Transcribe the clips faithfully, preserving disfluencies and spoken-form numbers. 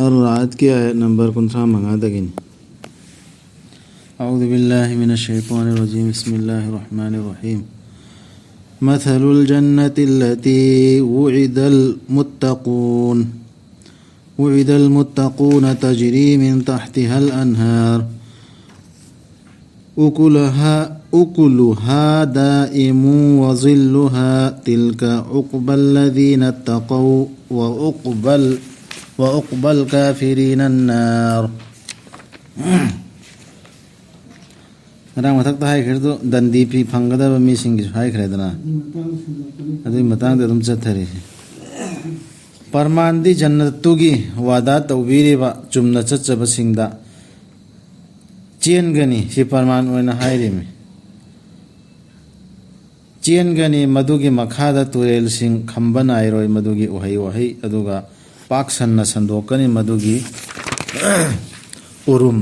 ꯑꯔ ꯔꯥꯑꯠꯀꯤ ꯑꯥꯌꯠ number ꯀꯨꯟꯊ꯭ꯔꯥ ꯃꯉꯥꯗꯒꯤꯅꯤ. أعوذ بالله من الشيطان الرجيم. بسم الله الرحمن الرحيم. مثل الجنة التي وعد المتقون وعد المتقون تجري من تحتها الأنهار أكلها أكلها دائم وظلها تلك عقبى الذين اتقوا وعقبى ال- وعقبى الكافرين النار. ꯉꯔꯥꯡ ꯃꯊꯛꯇ ꯍꯥꯏꯈ꯭ꯔꯦ ꯑꯗꯣ, ꯗꯟꯗꯤ ꯐꯤ ꯐꯪꯒꯗꯕ ꯃꯤꯁꯤꯡꯒꯤꯁꯨ ꯍꯥꯏꯈ꯭ꯔꯦꯗꯅ, ꯑꯗꯨꯒꯤ ꯃꯇꯥꯡꯗ ꯑꯗꯨꯝ ꯆꯠꯊꯔꯤꯁꯦ. ꯄꯔꯃꯥꯟꯗꯤ ꯖꯟꯅꯠꯇꯨꯒꯤ ꯋꯥꯗꯥ ꯇꯧꯕꯤꯔꯤꯕ ꯆꯨꯝꯅ ꯆꯠꯆꯕꯁꯤꯡꯗ ꯆꯦꯟꯒꯅꯤ, ꯁꯤ ꯄꯔꯃꯥꯟ ꯑꯣꯏꯅ ꯍꯥꯏꯔꯤꯃꯤ. ꯆꯦꯟꯒꯅꯤ, ꯃꯗꯨꯒꯤ ꯃꯈꯥꯗ ꯇꯨꯔꯦꯜꯁꯤꯡ ꯈꯝꯕ ꯅꯥꯏꯔꯣꯏ, ꯃꯗꯨꯒꯤ ꯎꯍꯩ ꯋꯥꯍꯩ ꯑꯗꯨꯒ ꯄꯥꯛ ꯁꯟꯅ ꯁꯟꯗꯣꯛꯀꯅꯤ, ꯃꯗꯨꯒꯤ ꯎꯔꯨꯝ,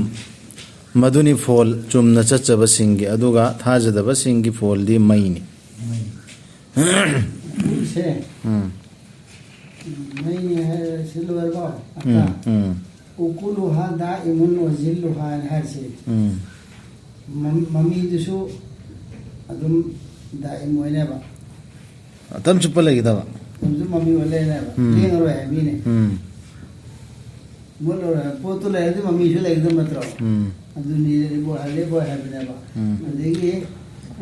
ꯃꯗꯨꯅꯤ ꯐꯣꯜ ꯆꯨꯝꯅ ꯆꯠꯆꯕꯁꯤꯡꯒꯤ, ꯑꯗꯨꯒ ꯊꯥꯖꯗꯕꯁꯤꯡꯒꯤ ꯐꯣꯜꯗꯤ ꯃꯩꯅꯤ. ꯁꯦ, ꯎꯝ. ꯃꯩꯅꯤ ꯍꯥꯏꯔ ꯁꯤ ꯂꯣꯏꯔꯕꯣ? ꯎꯝ, ꯎꯝ. ꯎꯀꯨꯂꯨꯍꯥ ꯗꯥꯏꯃꯨꯟ ꯋꯥ ꯖꯤꯜꯂꯨꯍꯥ ꯍꯥꯏꯅ ꯍꯥꯏꯔꯤꯁꯦ. ꯎꯝ. ꯃꯝ-, ꯃꯃꯤꯗꯨꯁꯨ ꯑꯗꯨꯝ ꯗꯥꯏꯝ ꯑꯣꯏꯅꯦꯕ. ꯃꯇꯝ ꯆꯨꯞꯄ ꯂꯩꯒꯗꯕ. ꯃꯇꯝꯁꯨ ꯃꯃꯤ ꯑꯣꯏ ꯂꯩꯅꯦꯕ. ꯎꯝ. ꯂꯦꯡꯉꯔꯣꯏ ꯍꯥꯏꯕꯅꯤꯅꯦ. ꯎꯝ. ꯃꯨꯠꯂꯔꯣꯏ ꯍꯥꯏꯕ ꯄꯣꯠꯇꯨ ꯂꯩꯔꯗꯤ ꯃꯃꯤꯁꯨ ꯂꯩꯒꯗꯕ ꯅꯠꯇ꯭ꯔꯣ? ꯎꯝ. ꯑꯗꯨꯅꯤ ꯂꯦꯕꯣꯏ ꯍꯥꯏ, ꯂꯦꯕꯣꯏ ꯍꯥꯏꯕꯅꯦꯕ. ꯎꯝ. ꯑꯗꯒꯤ,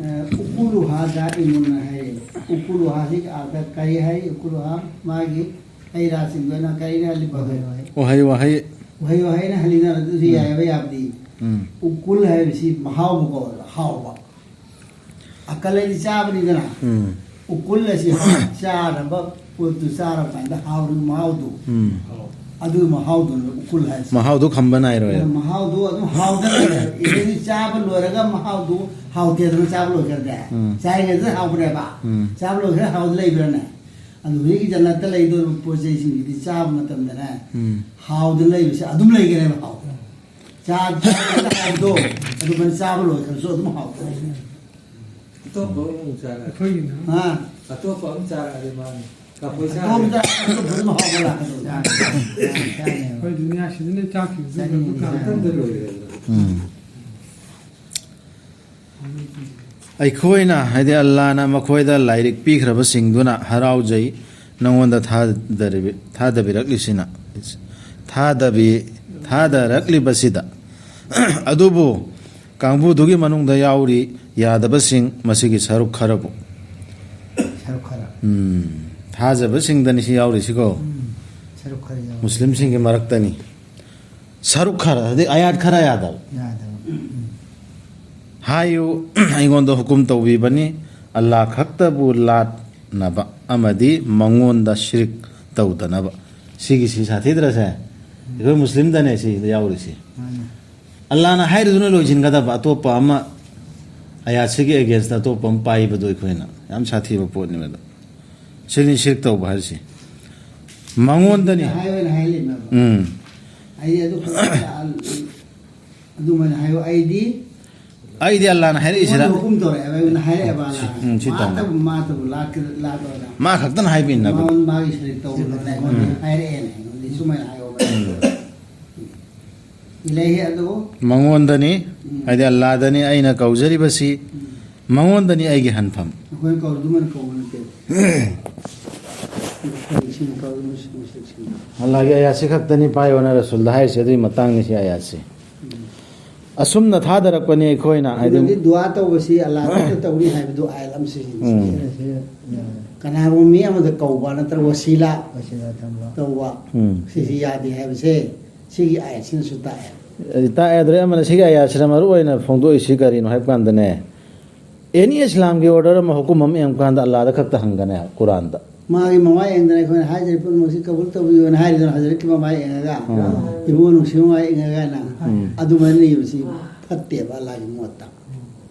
ꯑ, ꯎꯀꯨꯂꯨꯍꯥ ꯗꯥꯏꯃꯨꯟ ꯍꯥꯏꯌꯦ. ꯎꯀꯨꯂꯨꯍꯥꯁꯤ ꯑꯥꯗ ꯀꯔꯤ ꯍꯥꯏ? ꯎꯀꯨꯂꯨꯍꯥ ꯃꯥꯒꯤ ꯍꯩ ꯔꯥꯁꯤꯡꯗꯨꯅ ꯀꯔꯤꯅ ꯍꯜꯂꯤꯕ? ꯎꯍꯩ ꯋꯥꯍꯩ꯫ ꯎꯍꯩ ꯋꯥꯍꯩ꯫ ꯎꯍꯩ ꯋꯥꯍꯩꯅ ꯍꯜꯂꯤꯅ ꯑꯗꯨꯁꯨ ꯎꯝ. ꯌꯥꯏꯑꯕ ꯌꯥꯕꯗꯤ. ꯎꯝ. ꯎꯀꯨꯜ ꯍꯥꯏꯕꯁꯤ ꯃꯍꯥꯎꯕ ꯀꯧꯋꯦꯕ, ꯍꯥꯎꯕ. ꯑꯀꯜ ꯍꯥꯏꯗꯤ ꯆꯥꯕꯅꯤꯗꯅ. ꯎꯝ. ꯎꯀꯨꯜ ꯑꯁꯤ ꯆꯥꯔꯕ ꯄꯣꯠꯇꯨ ꯆꯥꯔꯕ ꯀꯥꯟꯗ ꯍꯥꯎꯔꯤꯕ ꯃꯍꯥꯎꯗꯨ. ꯎꯝ. ꯑꯗꯨꯒꯤ ꯃꯍꯥꯎꯗꯨꯅ ꯎꯀꯨꯜ ꯍꯥꯏꯁꯦ. ꯃꯍꯥꯎꯗꯨ ꯈꯝꯕ ꯅꯥꯏꯔꯣꯏ. ꯃꯍꯥꯎꯗꯨ ꯑꯗꯨꯝ ꯍꯥꯎꯗꯅ ꯂꯩꯔꯦ. ꯏꯗꯩꯗꯤ ꯆꯥꯕ ꯂꯣꯏꯔꯒ ꯃꯍꯥꯎꯗꯨ ꯍꯥꯎꯇꯦꯗꯅ ꯆꯥꯕ ꯂꯣꯏꯈ꯭ꯔꯗꯤ. ꯎꯝ. ꯆꯥꯔꯤꯉꯩꯗ ꯍꯥꯎꯕꯅꯦꯕ. ꯎꯝ. ꯆꯥꯕ ꯂꯣꯏꯈ꯭ꯔꯦ ꯍꯥꯎꯗ ꯂꯩꯕ꯭ꯔꯥꯅꯦ? ꯑꯗꯨ ꯍꯧꯖꯤꯛꯀꯤ ꯖꯟꯅꯠꯇ ꯂꯩꯗꯧꯔꯤꯕ ꯄꯣꯠ ꯆꯩꯁꯤꯡꯁꯤꯗꯤ ꯆꯥꯕ ꯃꯇꯝꯗꯅꯦ, ꯎꯝ. ꯍꯥꯎꯗꯅ ꯂꯩꯕꯁꯦ ꯑꯗꯨꯝ ꯂꯩꯒꯅꯦꯕ ꯍꯥꯎꯗꯅ. ꯆꯥ-, ꯆꯥꯕ ꯍꯥꯎꯕꯗꯣ, ꯑꯗꯨꯃꯥꯏꯅ ꯆꯥꯕ ꯂꯣꯏꯈ꯭ꯔꯁꯨ ꯑꯗꯨꯝ ꯍꯥꯎꯗꯅ ꯂꯩꯒꯅꯦꯕ. ꯑꯇꯣꯞꯄ ꯑꯃꯨꯛ ꯆꯥꯔꯛꯑꯗꯤ꯫ ꯑꯩꯈꯣꯏꯒꯤꯅ ꯍꯥ? ꯑꯇꯣꯞꯄ ꯑꯃꯨꯛ ꯆꯥꯔꯛꯑꯗꯤ ꯃꯥꯅꯤ. ꯀꯐꯣꯏ ꯆꯥꯔꯛꯑꯗꯤ꯫ ꯑꯇꯣꯞꯄꯗ, ꯑꯇꯣꯞꯄꯗ ꯑꯗꯨꯝ ꯍꯥꯎꯕ ꯂꯥꯛꯀꯗꯧꯕ. ꯆꯥꯔꯛꯑꯗꯤ. ꯆꯥꯔꯛꯑꯗꯤ. ꯎꯝ꯫ ꯑꯩꯈꯣꯏꯅ, ꯍꯥꯏꯗꯤ ꯑꯜꯂꯥꯅ ꯃꯈꯣꯏꯗ ꯂꯥꯏꯔꯤꯛ ꯄꯤꯈ꯭ꯔꯕꯁꯤꯡꯗꯨꯅ ꯍꯔꯥꯎꯖꯩ, ꯅꯉꯣꯟꯗ ꯊꯥꯗꯔꯤꯕ-, ꯊꯥꯗꯕꯤꯔꯛꯂꯤꯁꯤꯅ, ꯊꯥꯗꯕꯤ-, ꯊꯥꯗꯔꯛꯂꯤꯕꯁꯤꯗ꯫ ꯑꯗꯨꯕꯨ ꯀꯥꯡꯕꯨꯗꯨꯒꯤ ꯃꯅꯨꯡꯗ ꯌꯥꯎꯔꯤ ꯌꯥꯗꯕꯁꯤꯡ, ꯃꯁꯤꯒꯤ ꯁꯔꯨꯛ ꯈꯔꯕꯨ꯫ ꯁꯔꯨꯛ ꯈꯔ꯫ ꯎꯝ, ꯊꯥꯖꯕꯁꯤꯡꯗꯅꯤ ꯁꯤ ꯌꯥꯎꯔꯤꯁꯤꯀꯣ꯫ ꯎꯝ, ꯁꯔꯨꯛ ꯈꯔ ꯌꯥꯎꯔꯤ꯫ ꯃꯨꯁꯂꯤꯝꯁꯤꯡꯒꯤ ꯃꯔꯛꯇꯅꯤ꯫ ꯁꯔꯨꯛ ꯈꯔ, ꯑꯗꯩ ꯑꯌꯥꯠ ꯈꯔ ꯌꯥꯗꯕ꯫ ꯌꯥꯗꯕ꯫ ꯎꯝ꯫ ꯍꯥꯏꯌꯨ, ꯑꯩꯉꯣꯟꯗ ꯍꯨꯀꯨꯝ ꯇꯧꯕꯤꯕꯅꯤ, ꯑꯜꯂꯥ ꯈꯛꯇꯕꯨ ꯂꯥꯠꯅꯕ ꯑꯃꯗꯤ ꯃꯉꯣꯟꯗ ꯁꯤꯔꯤꯛ ꯇꯧꯗꯅꯕ꯫ ꯁꯤꯒꯤꯁꯤ ꯁꯥꯊꯤꯗ꯭ꯔꯁꯦ? ꯑꯩꯈꯣꯏ ꯃꯨꯁꯂꯤꯝꯗꯅꯦ ꯁꯤ ꯌꯥꯎꯔꯤꯁꯤ꯫ ꯃꯥꯅꯦ꯫ ꯑꯜꯂꯥꯅ ꯍꯥꯏꯔꯤꯗꯨꯅ ꯂꯣꯏꯁꯤꯟꯒꯗꯕ, ꯑꯇꯣꯞꯄ ꯑꯃ ꯑꯌꯥꯠꯁꯤꯒꯤ against ꯑꯇꯣꯞꯄ ꯑꯃ ꯄꯥꯏꯕꯗꯣ ꯑꯩꯈꯣꯏꯅ ꯌꯥꯝ ꯁꯥꯊꯤꯕ ꯄꯣꯠꯅꯤ ꯃꯗꯨ꯫ ꯁꯤꯅꯤ ꯁꯤꯔꯤꯛ ꯇꯧꯕ ꯍꯥꯏꯔꯤꯁꯤ꯫ ꯃꯉꯣꯟꯗꯅꯤ꯫ ꯍꯥꯏ ꯑꯣꯏꯅ ꯍꯥꯏ ꯂꯩꯅꯕ꯫ ꯎꯝ꯫ ꯑꯩ ꯑꯗꯨ ꯈꯛꯇ ꯑꯗꯨꯃꯥꯏꯅ ꯍꯥꯏꯌꯣ, ꯑꯩꯗꯤ ꯑꯩꯗꯤ ꯑꯜꯂꯥꯅ ꯍꯥꯏꯔꯛꯏꯁꯤꯗ꯫ ꯑꯩꯉꯣꯟꯗ ꯍꯨꯀꯨꯝ ꯇꯧꯔꯛꯑꯦꯕ, ꯑꯩꯉꯣꯟꯗ ꯍꯥꯏꯔꯛꯑꯦꯕ ꯑꯜꯂꯥꯅ꯫ ꯎꯝ, ꯁꯤ ꯇꯧ꯫ ꯃꯥꯇꯕꯨ, ꯃꯥꯇꯕꯨ ꯂꯥꯠꯀꯦꯔꯥ ꯂꯥꯠꯂꯣꯏꯔꯥ꯫ ꯃꯥ ꯈꯛꯇꯅ ꯍꯥꯏꯕꯤꯅꯕ꯫ ꯃꯉꯣꯟ-, ꯃꯥꯒꯤ ꯁꯔꯤꯛ ꯇꯧꯕꯗꯨꯅ ꯑꯩꯉꯣꯟꯗ ꯎꯝ꯫ ꯍꯥꯏꯔꯛꯑꯦꯅ ꯑꯩꯉꯣꯟꯗ ꯁꯨꯃꯥꯏꯅ ꯍꯥꯏꯌꯣꯕ꯫ ꯎꯝ꯫ ꯏꯂꯩꯍꯤ ꯑꯗꯨ꯫ ꯃꯉꯣꯟꯗꯅꯤ, ꯎꯝ꯫ ꯍꯥꯏꯗꯤ ꯑꯜꯂꯥꯗꯅꯤ ꯑꯩꯅ ꯀꯧꯖꯔꯤꯕꯁꯤ꯫ ꯎꯝ꯫ ꯃꯉꯣꯟꯗꯅꯤ ꯑꯩꯒꯤ ꯍꯟꯐꯝ꯫ ꯑꯩꯈꯣꯏꯅ ꯀꯧꯔꯤꯗꯨꯃꯅ ꯀꯧꯕ ꯅꯠꯇꯦ꯫ ꯑꯩꯈꯣꯏ ꯏꯁꯤꯡ ꯀꯧꯔꯤ ꯃꯨꯁ-, ꯃꯨꯁꯂꯤꯝꯁꯤꯡꯅ꯫ ꯑꯜꯂꯥꯒꯤ ꯑꯌꯥꯠꯁꯤ ꯈꯛꯇꯅꯤ ꯄꯥꯏꯌꯣꯅ ꯔꯁꯨꯜꯗ ꯍꯥꯏꯔꯤꯁꯦ, ꯑꯗꯨꯒꯤ ꯃꯇꯥꯡꯅꯤ ꯁꯤ ꯑꯌꯥꯠꯁꯤ꯫ ꯎꯝ꯫ ꯑꯁꯨꯝꯅ ꯊꯥꯗꯔꯛꯄꯅꯤ ꯑꯩꯈꯣꯏꯅ, ꯍꯥꯏꯗꯤ ꯑꯗꯨꯗꯤ ꯗꯨꯋꯥ ꯇꯧꯕꯁꯤ ꯑꯜꯂꯥ ꯈꯛꯇ ꯇꯧꯅꯤ ꯍꯥꯏꯕꯗꯨ ꯑꯥꯌꯠ ꯑꯃ ꯁꯤꯖꯤꯟꯅꯩ꯫ ꯎꯝ꯫ ꯁꯤꯅ ꯁꯤ ꯌꯥꯔꯦ꯫ ꯀꯅꯥꯒꯨꯝꯕ ꯃꯤ ꯑꯃꯗ ꯀꯧꯕ ꯅꯠꯇ꯭ꯔꯒ ꯋꯁꯤꯂꯥ ꯋꯁꯤꯂꯥ ꯊꯝꯕ꯫ ꯇꯧꯕ, ꯎꯝ꯫ ꯁꯤꯁꯤ ꯌꯥꯗꯦ ꯍꯥꯏꯕꯁꯦ ꯁꯤꯒꯤ ꯑꯥꯌꯠꯁꯤꯅꯁꯨ ꯇꯥꯛꯑꯦ꯫ ꯑꯗꯨ ꯇꯥꯛꯑꯦ, ꯑꯗꯨꯗꯩ ꯑꯃꯅ ꯁꯤꯒꯤ ꯑꯌꯥꯠꯁꯤꯅ ꯃꯔꯨ ꯑꯣꯏꯅ ꯐꯣꯡꯗꯣꯛꯏꯁꯤ ꯀꯔꯤꯅꯣ ꯍꯥꯏꯕ ꯀꯥꯟꯗꯅꯦ, ꯑꯦꯅꯤ ꯏꯁꯂꯥꯝꯒꯤ order ꯑꯃ, ꯍꯨꯀꯨꯝ ꯑꯃ ꯌꯦꯡꯕ ꯀꯥꯟꯗ ꯑꯜꯂꯥꯗ ꯈꯛꯇ ꯍꯪꯒꯅꯤ ꯍꯥꯏꯕ ꯀꯨꯔꯥꯟꯗ꯫ ꯃꯥꯒꯤ ꯃꯃꯥꯏ ꯌꯦꯡꯗꯅ ꯑꯩꯈꯣꯏꯅ ꯍꯥꯏꯖꯔꯤ ꯄꯨꯝꯅꯃꯛꯁꯤ ꯀꯕꯨꯜ ꯇꯧꯕꯤꯌꯣꯅ ꯍꯥꯏꯔꯤꯗꯅ ꯍꯖꯔꯠꯀꯤ ꯃꯃꯥꯏ ꯌꯦꯡꯉꯒ, ꯎꯝ꯫ ꯏꯕꯨꯡꯉꯣ ꯅꯨꯡꯁꯤ ꯃꯃꯥꯏ ꯌꯦꯡꯉꯒꯅ ꯎꯝ꯫ ꯑꯗꯨꯃꯥꯏꯅ ꯂꯩꯕꯁꯤ ꯐꯠꯇꯦꯕ ꯑꯜꯂꯥꯒꯤ ꯃꯣꯠꯇ꯫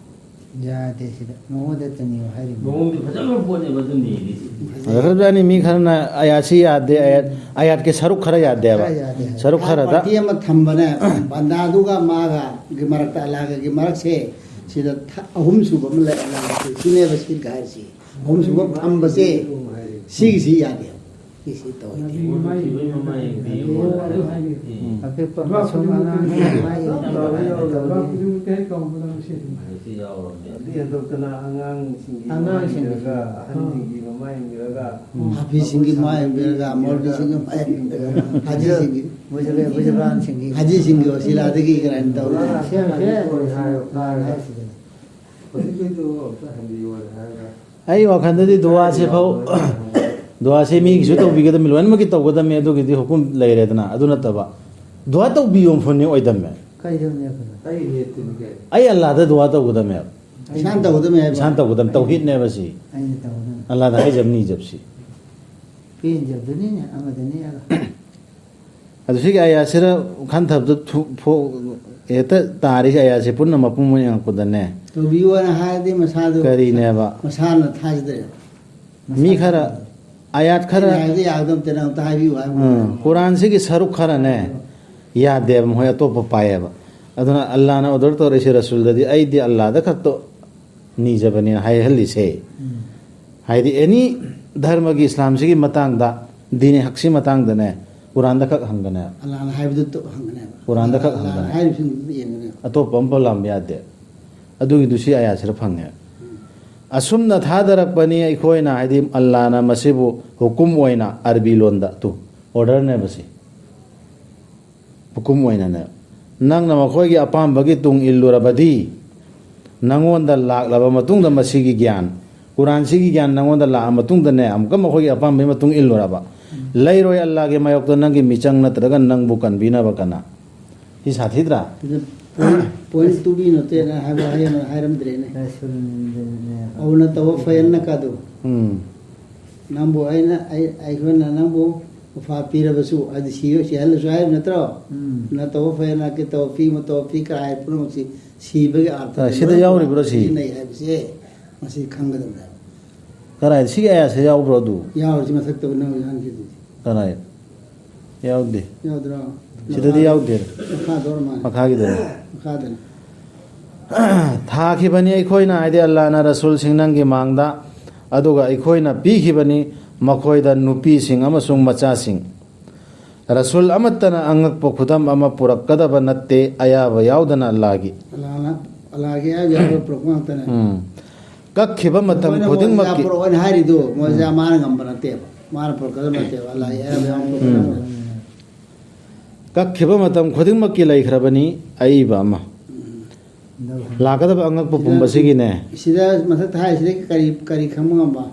ꯌꯥꯗꯦ ꯁꯤꯗ꯫ ꯃꯉꯣꯟꯗ ꯇꯅꯤꯌꯨ ꯍꯥꯏꯔꯤꯕ꯫ ꯃꯑꯣꯡꯗꯤ ꯐꯖꯈ꯭ꯔꯕ ꯄꯣꯠꯅꯦꯕ ꯑꯗꯨ ꯅꯤꯔꯤꯁꯤ꯫ ꯐꯖꯈ꯭ꯔꯕꯖꯥꯠꯅꯤ꯫ ꯃꯤ ꯈꯔꯅ ꯑꯌꯥꯠꯁꯤ ꯌꯥꯗꯦ, ꯑꯌꯥꯠ-, ꯑꯌꯥꯠꯀꯤ ꯁꯔꯨꯛ ꯈꯔ ꯌꯥꯗꯦꯕ꯫ ꯈꯔ ꯌꯥꯗꯦ ꯍꯥꯏ꯫ ꯁꯔꯨꯛ ꯈꯔꯗ꯫ ꯄꯥꯔꯇꯤ ꯑꯃ ꯊꯝꯕꯅꯦ, ꯕꯟꯗꯥꯗꯨꯒ ꯃꯥꯒꯒꯤ ꯃꯔꯛꯇ, ꯑꯜꯂꯥꯒꯒꯤ ꯃꯔꯛꯁꯦ, ꯁꯤꯗ ꯊ-, ꯑꯍꯨꯝꯁꯨꯕ ꯑꯃ ꯂꯩ, ꯑꯜꯂꯥꯒꯤ ꯁꯤꯅꯦꯕ ꯁꯤꯔꯛ ꯍꯥꯏꯔꯤꯁꯤ꯫ ꯑꯍꯨꯝꯁꯨꯕ ꯊꯝꯕꯁꯦ, ꯁꯤꯒꯤꯁꯤ ꯌꯥꯗꯦꯕ꯫ ꯁꯤꯁꯤ ꯇꯧꯍꯟꯗꯦ꯫ ꯎꯝ꯫ ꯄꯤꯛꯄ ꯃꯁꯨꯡ ꯑꯉꯥꯡꯁꯤꯡ ꯃꯥꯒꯤ ꯇꯧꯔꯤ, ꯌꯥꯎꯔꯤ, ꯂꯩꯕꯥꯛ ꯈꯨꯗꯤꯡꯃꯛꯇ ꯍꯦꯛ ꯇꯧꯕꯗ ꯃꯁꯤ ꯑꯗꯨꯝ ꯍꯥꯏ꯫ ꯑꯗꯨꯗꯤ ꯍꯦꯟꯗꯣꯛꯇꯅ ꯑꯉꯥꯡꯁꯤꯡꯒꯤ ꯃꯃꯥꯏ ꯑꯉꯥꯡꯁꯤꯡꯒꯤ꯫ ꯌꯦꯡꯕꯤꯔꯒ, ꯑꯍꯟꯁꯤꯡꯒꯤ ꯃꯃꯥꯏ ꯌꯦꯡꯕꯤꯔꯒ, ꯎꯝ꯫ ꯍꯥꯐꯤꯖꯁꯤꯡꯒꯤ ꯃꯃꯥꯏ ꯌꯦꯡꯕꯤꯔꯒ, ꯃꯧꯂꯕꯤꯁꯤꯡꯒꯤ ꯃꯃꯥꯏ ꯌꯦꯡꯕꯤꯔꯒ, ꯍꯥꯖꯤꯁꯤꯡꯒꯤ, ꯃꯨꯁꯜꯃꯥꯟꯁꯤꯡꯒꯤ꯫ ꯍꯥꯖꯤꯁꯤꯡꯒꯤ ꯋꯁꯤꯂꯥꯗꯒꯤ ꯀꯔꯥꯏꯅ ꯇꯧꯔꯤ? ꯁꯦꯝꯁꯦ꯫ ꯍꯧꯖꯤꯛꯀꯤꯗꯨ ꯑꯝꯇ ꯍꯟꯕꯤꯌꯣ ꯍꯥꯏꯔꯒ꯫ ꯑꯩ ꯋꯥꯈꯜꯗꯗꯤ ꯗꯨꯋꯥꯁꯦ ꯐꯥꯎ, ꯗꯨꯋꯥꯁꯦ ꯃꯤꯒꯤꯁꯨ ꯇꯧꯕꯤꯒꯗꯕꯅꯤ, ꯂꯣꯏꯅꯃꯛꯀꯤ ꯇꯧꯒꯗꯕꯅꯤ, ꯑꯗꯨꯒꯤꯗꯤ ꯍꯨꯀꯨꯝ ꯂꯩꯔꯦꯗꯅ꯫ ꯑꯗꯨ ꯅꯠꯇꯕ, ꯗꯨꯋꯥ ꯇꯧꯕꯤꯌꯣ ꯐꯣꯟꯅꯤ ꯑꯣꯏꯗꯝꯃꯦ꯫ ꯀꯩꯗꯧꯅꯦ ꯑꯩꯈꯣꯏꯅ? ꯑꯩ ꯅꯦꯠꯇꯨꯅꯤ ꯀꯩꯅꯣ꯫ ꯑꯩ ꯑꯜꯂꯥꯗ ꯗꯨꯋꯥ ꯇꯧꯒꯗꯕꯅꯦꯕ꯫ ꯏꯁꯥꯅ ꯇꯧꯒꯗꯕꯅꯦ ꯍꯥꯏꯕ꯫ ꯏꯁꯥꯅ ꯇꯧꯒꯗꯕ ꯇꯧꯍꯤꯗꯅꯦꯕ ꯁꯤ꯫ ꯑꯩꯅ ꯇꯧꯒꯗꯕꯅꯦ꯫ ꯑꯜꯂꯥꯗ ꯍꯥꯏꯖꯕ ꯅꯤꯖꯕꯁꯤ꯫ ꯄꯦꯟꯖꯕꯗꯨꯅꯤꯅꯦ ꯑꯃꯗꯅꯤ ꯑꯗꯣ꯫ ꯑꯗꯨ ꯁꯤꯒꯤ ꯑꯌꯥꯁꯤꯗ ꯈꯟꯊꯕꯗ ꯊꯨ-, ꯐꯣ-, ꯍꯦꯛꯇ ꯇꯥꯔꯤꯁꯦ ꯑꯌꯥꯁꯦ ꯄꯨꯟꯅ ꯃꯄꯨꯝ ꯑꯣꯏꯅ ꯌꯦꯡꯉꯛꯄꯗꯅꯦ꯫ ꯇꯧꯕꯤꯌꯨ ꯍꯥꯏꯅ ꯍꯥꯏꯔꯗꯤ ꯃꯁꯥꯗꯣ ꯀꯔꯤꯅꯦꯕ? ꯃꯁꯥꯅ ꯊꯥꯖꯗ꯭ꯔꯦ꯫ ꯃꯤ ꯈꯔ, ꯑꯌꯥꯠ ꯈꯔ, ꯑꯩꯅ ꯍꯥꯏꯕꯗꯤ ꯌꯥꯒꯗꯕ ꯅꯠꯇꯦ, ꯅꯪ ꯑꯝꯇ ꯍꯥꯏꯕꯤꯌꯨ ꯍꯥꯏꯕ꯫ ꯎꯝ, ꯀꯨꯔꯥꯟꯁꯤꯒꯤ ꯁꯔꯨꯛ ꯈꯔꯅꯦ ꯌꯥꯗꯦꯕ, ꯃꯈꯣꯏ ꯑꯇꯣꯞꯄ ꯄꯥꯏꯌꯦꯕ꯫ ꯑꯗꯨꯅ ꯑꯜꯂꯥꯅ ꯑꯣꯔꯗꯔ ꯇꯧꯔꯛꯏꯁꯦ ꯔꯁꯨꯜꯗꯗꯤ, "ꯑꯩꯗꯤ ꯑꯜꯂꯥꯗ ꯈꯛꯇ ꯅꯤꯖꯕꯅꯦꯅ" ꯍꯥꯏꯍꯜꯂꯤꯁꯦ꯫ ꯎꯝ꯫ ꯍꯥꯏꯗꯤ ꯑꯦꯅꯤ ꯙꯔꯃꯒꯤ, ꯏꯁꯂꯥꯝꯁꯤꯒꯤ ꯃꯇꯥꯡꯗ, ꯗꯤꯅꯤ ꯍꯛꯁꯤ ꯃꯇꯥꯡꯗꯅꯦ, ꯀꯨꯔꯥꯟꯗ ꯈꯛ ꯍꯪꯒꯅꯦꯕ꯫ ꯑꯜꯂꯥꯍꯅ ꯍꯥꯏꯕꯗꯨ ꯇꯣ ꯍꯪꯒꯅꯦꯕ꯫ ꯀꯨꯔꯥꯟꯗ ꯈꯛ ꯑꯜꯂꯥꯍꯅ ꯍꯪꯒꯅꯦꯕ꯫ ꯍꯥꯏꯔꯤꯕꯁꯤꯡꯗꯨꯗ ꯌꯦꯡꯒꯅꯦꯕ꯫ ꯑꯇꯣꯞꯄ ꯑꯃꯐꯥꯎ ꯂꯥꯝꯕ ꯌꯥꯗꯦ꯫ ꯑꯗꯨꯒꯤꯗꯨ ꯁꯤ ꯑꯌꯥꯁꯤꯗ ꯐꯪꯉꯦ꯫ ꯎꯝ꯫ ꯑꯁꯨꯝꯅ ꯊꯥꯗꯔꯛꯄꯅꯤ ꯑꯩꯈꯣꯏꯅ, ꯍꯥꯏꯗꯤ ꯑꯜꯂꯥꯍꯅ ꯃꯁꯤꯕꯨ ꯍꯨꯀꯨꯝ ꯑꯣꯏꯅ, ꯑꯔꯕꯤ ꯂꯣꯟꯗ ꯇꯨ, ꯑꯣꯔꯗꯔꯅꯦꯕ ꯁꯤ꯫ ꯍꯨꯀꯨꯝ ꯑꯣꯏꯅꯅꯦ, ꯅꯪꯅ ꯃꯈꯣꯏꯒꯤ ꯑꯄꯥꯝꯕꯒꯤ ꯇꯨꯡ ꯏꯜꯂꯨꯔꯕꯗꯤ, ꯅꯪꯉꯣꯟꯗ ꯂꯥꯛꯂꯕ ꯃꯇꯨꯡꯗ ꯃꯁꯤꯒꯤ ꯒ꯭ꯌꯥꯟ, ꯀꯨꯔꯥꯟꯁꯤꯒꯤ ꯒ꯭ꯌꯥꯟ ꯅꯪꯉꯣꯟꯗ ꯂꯥꯛꯑ ꯃꯇꯨꯡꯗꯅꯦ, ꯑꯃꯨꯛꯀ ꯃꯈꯣꯏꯒꯤ ꯑꯄꯥꯝꯕꯒꯤ ꯃꯇꯨꯡ ꯏꯜꯂꯨꯔꯕ, ꯎꯝ꯫ ꯂꯩꯔꯣꯏ ꯑꯜꯂꯥꯒꯤ ꯃꯥꯌꯣꯛꯇ ꯅꯪꯒꯤ ꯃꯤꯆꯪ ꯅꯠꯇ꯭ꯔꯒ ꯅꯪꯕꯨ ꯀꯟꯕꯤꯅꯕ ꯀꯅꯥ? ꯁꯤ ꯁꯥꯊꯤꯗ꯭ꯔꯥ? ꯑꯗꯨ ꯄꯣꯏꯟ, ꯄꯣꯏꯟ ꯇꯨ ꯕꯤ ꯅꯣꯇꯦꯅ ꯍꯥꯏꯕ ꯋꯥꯍꯩ ꯑꯃ ꯍꯥꯏꯔꯝꯗ꯭ꯔꯦꯅꯦ꯫ ꯔꯁꯨꯜꯗꯨꯅꯦꯕ꯫ ꯑꯧꯅ ꯇꯧꯕ ꯐꯩꯌꯦꯅ ꯀꯥꯗꯣ꯫ ꯎꯝ꯫ ꯅꯪꯕꯨ ꯑꯩꯅ, ꯑꯩ, ꯑꯩꯈꯣꯏꯅ ꯅꯪꯕꯨ ꯋꯐꯥ ꯄꯤꯔꯕꯁꯨ, ꯍꯥꯏꯗꯤ ꯁꯤ-, ꯁꯤꯍꯜꯂꯁꯨ ꯍꯥꯏꯕ ꯅꯠꯇ꯭ꯔꯣ? ꯎꯝ꯫ ꯅ ꯇꯧꯕ ꯐꯩꯌꯦꯅ ꯀꯤ ꯇꯧꯕ ꯐꯤ, ꯃ ꯇꯧꯕ ꯐꯤ ꯀ ꯍꯥꯏ ꯄꯨꯝꯅꯃꯛꯁꯤ ꯁꯤꯕꯒꯤ ꯑꯥꯔꯊꯗ ꯑ, ꯁꯤꯗ ꯂꯣꯏꯅ ꯌꯥꯎꯔꯤꯕ꯭ꯔꯣ ꯁꯤ? ꯁꯤꯖꯤꯟꯅꯩ ꯍꯥꯏꯕꯁꯦ ꯃꯁꯤ ꯈꯪꯒꯗꯕꯅꯦꯕ꯫ ꯀꯗꯥꯏꯗ? ꯁꯤꯒꯤ ꯑꯌꯥꯁꯦ ꯌꯥꯎꯕ꯭ꯔꯣ ꯑꯗꯨ? ꯌꯥꯎꯔꯤꯁꯤ ꯃꯊꯛꯇ ꯅꯪ ꯌꯥꯟꯈꯤꯗꯨꯗꯤ꯫ ꯀꯗꯥꯏ? ꯌꯥꯎꯗꯦ꯫ ꯌꯥꯎꯗ꯭ꯔꯣ? ꯁꯤꯗꯗꯤ ꯌꯥꯎꯗꯦ꯫ ꯃꯈꯥꯗ ꯑꯣꯏꯔ ꯃꯥꯜꯂꯦ꯫ ꯃꯈꯥꯒꯤꯗꯅꯤ꯫ ꯃꯈꯥꯗꯅꯤ꯫ ꯊꯥꯈꯤꯕꯅꯤ ꯑꯩꯈꯣꯏꯅ, ꯍꯥꯏꯗꯤ ꯑꯜꯂꯥꯅ, ꯔꯁꯨꯜꯁꯤꯡ ꯅꯪꯒꯤ ꯃꯥꯡꯗ, ꯑꯗꯨꯒ ꯑꯩꯈꯣꯏꯅ ꯄꯤꯈꯤꯕꯅꯤ ꯃꯈꯣꯏꯗ ꯅꯨꯄꯤꯁꯤꯡ ꯑꯃꯁꯨꯡ ꯃꯆꯥꯁꯤꯡ꯫ ꯔꯁꯨꯜ ꯑꯃꯠꯇꯅ ꯑꯉꯛꯄ ꯈꯨꯗꯝ ꯑꯃ ꯄꯨꯔꯛꯀꯗꯕ ꯅꯠꯇꯦ, ꯑꯌꯥꯕ ꯌꯥꯎꯗꯅ ꯑꯜꯂꯥꯍꯒꯤ꯫ ꯑꯜꯂꯥꯍꯅ, ꯑꯜꯂꯥꯍꯒꯤ ꯑꯌꯥꯕ ꯌꯥꯎꯗꯅ ꯄꯨꯔꯛꯄ ꯉꯥꯛꯇꯅꯦ꯫ ꯎꯝ꯫ ꯀꯛꯈꯤꯕ ꯃꯇꯝ ꯃꯣꯏꯅ ꯃꯣꯏ ꯈꯨꯗꯤꯡꯃꯛꯀꯤ ꯄꯨꯔꯛꯑꯣꯅ ꯍꯥꯏꯔꯤꯗꯣ, ꯃꯣꯏꯁꯦ ꯎꯝ꯫ ꯃꯥꯅ ꯉꯝꯕ ꯅꯠꯇꯦꯕ, ꯃꯥꯅ ꯄꯨꯔꯛꯀꯗꯕ ꯅꯠꯇꯦꯕ, ꯑꯜꯂꯥꯍꯒꯤ ꯑꯌꯥꯕ ꯌꯥꯎꯗꯅ ꯄꯨꯔꯛꯀꯗꯕ ꯎꯝ꯫ ꯅꯠꯇꯦ꯫ ꯀꯛꯈꯤꯕ ꯃꯇꯝ ꯈꯨꯗꯤꯡꯃꯛꯀꯤ ꯂꯩꯈ꯭ꯔꯕꯅꯤ ꯑꯏꯕ ꯑꯃ꯫ ꯎꯝ꯫ ꯂꯥꯛꯀꯗꯕ ꯑꯉꯛꯄ ꯁꯤꯗ, ꯄꯨꯝꯕꯁꯤꯒꯤꯅꯦ꯫ ꯁꯤꯗ ꯃꯊꯛꯇ ꯍꯥꯏꯔꯤꯁꯤꯗꯒꯤ ꯀꯔꯤ, ꯀꯔꯤ ꯈꯪꯕ ꯉꯝꯕ?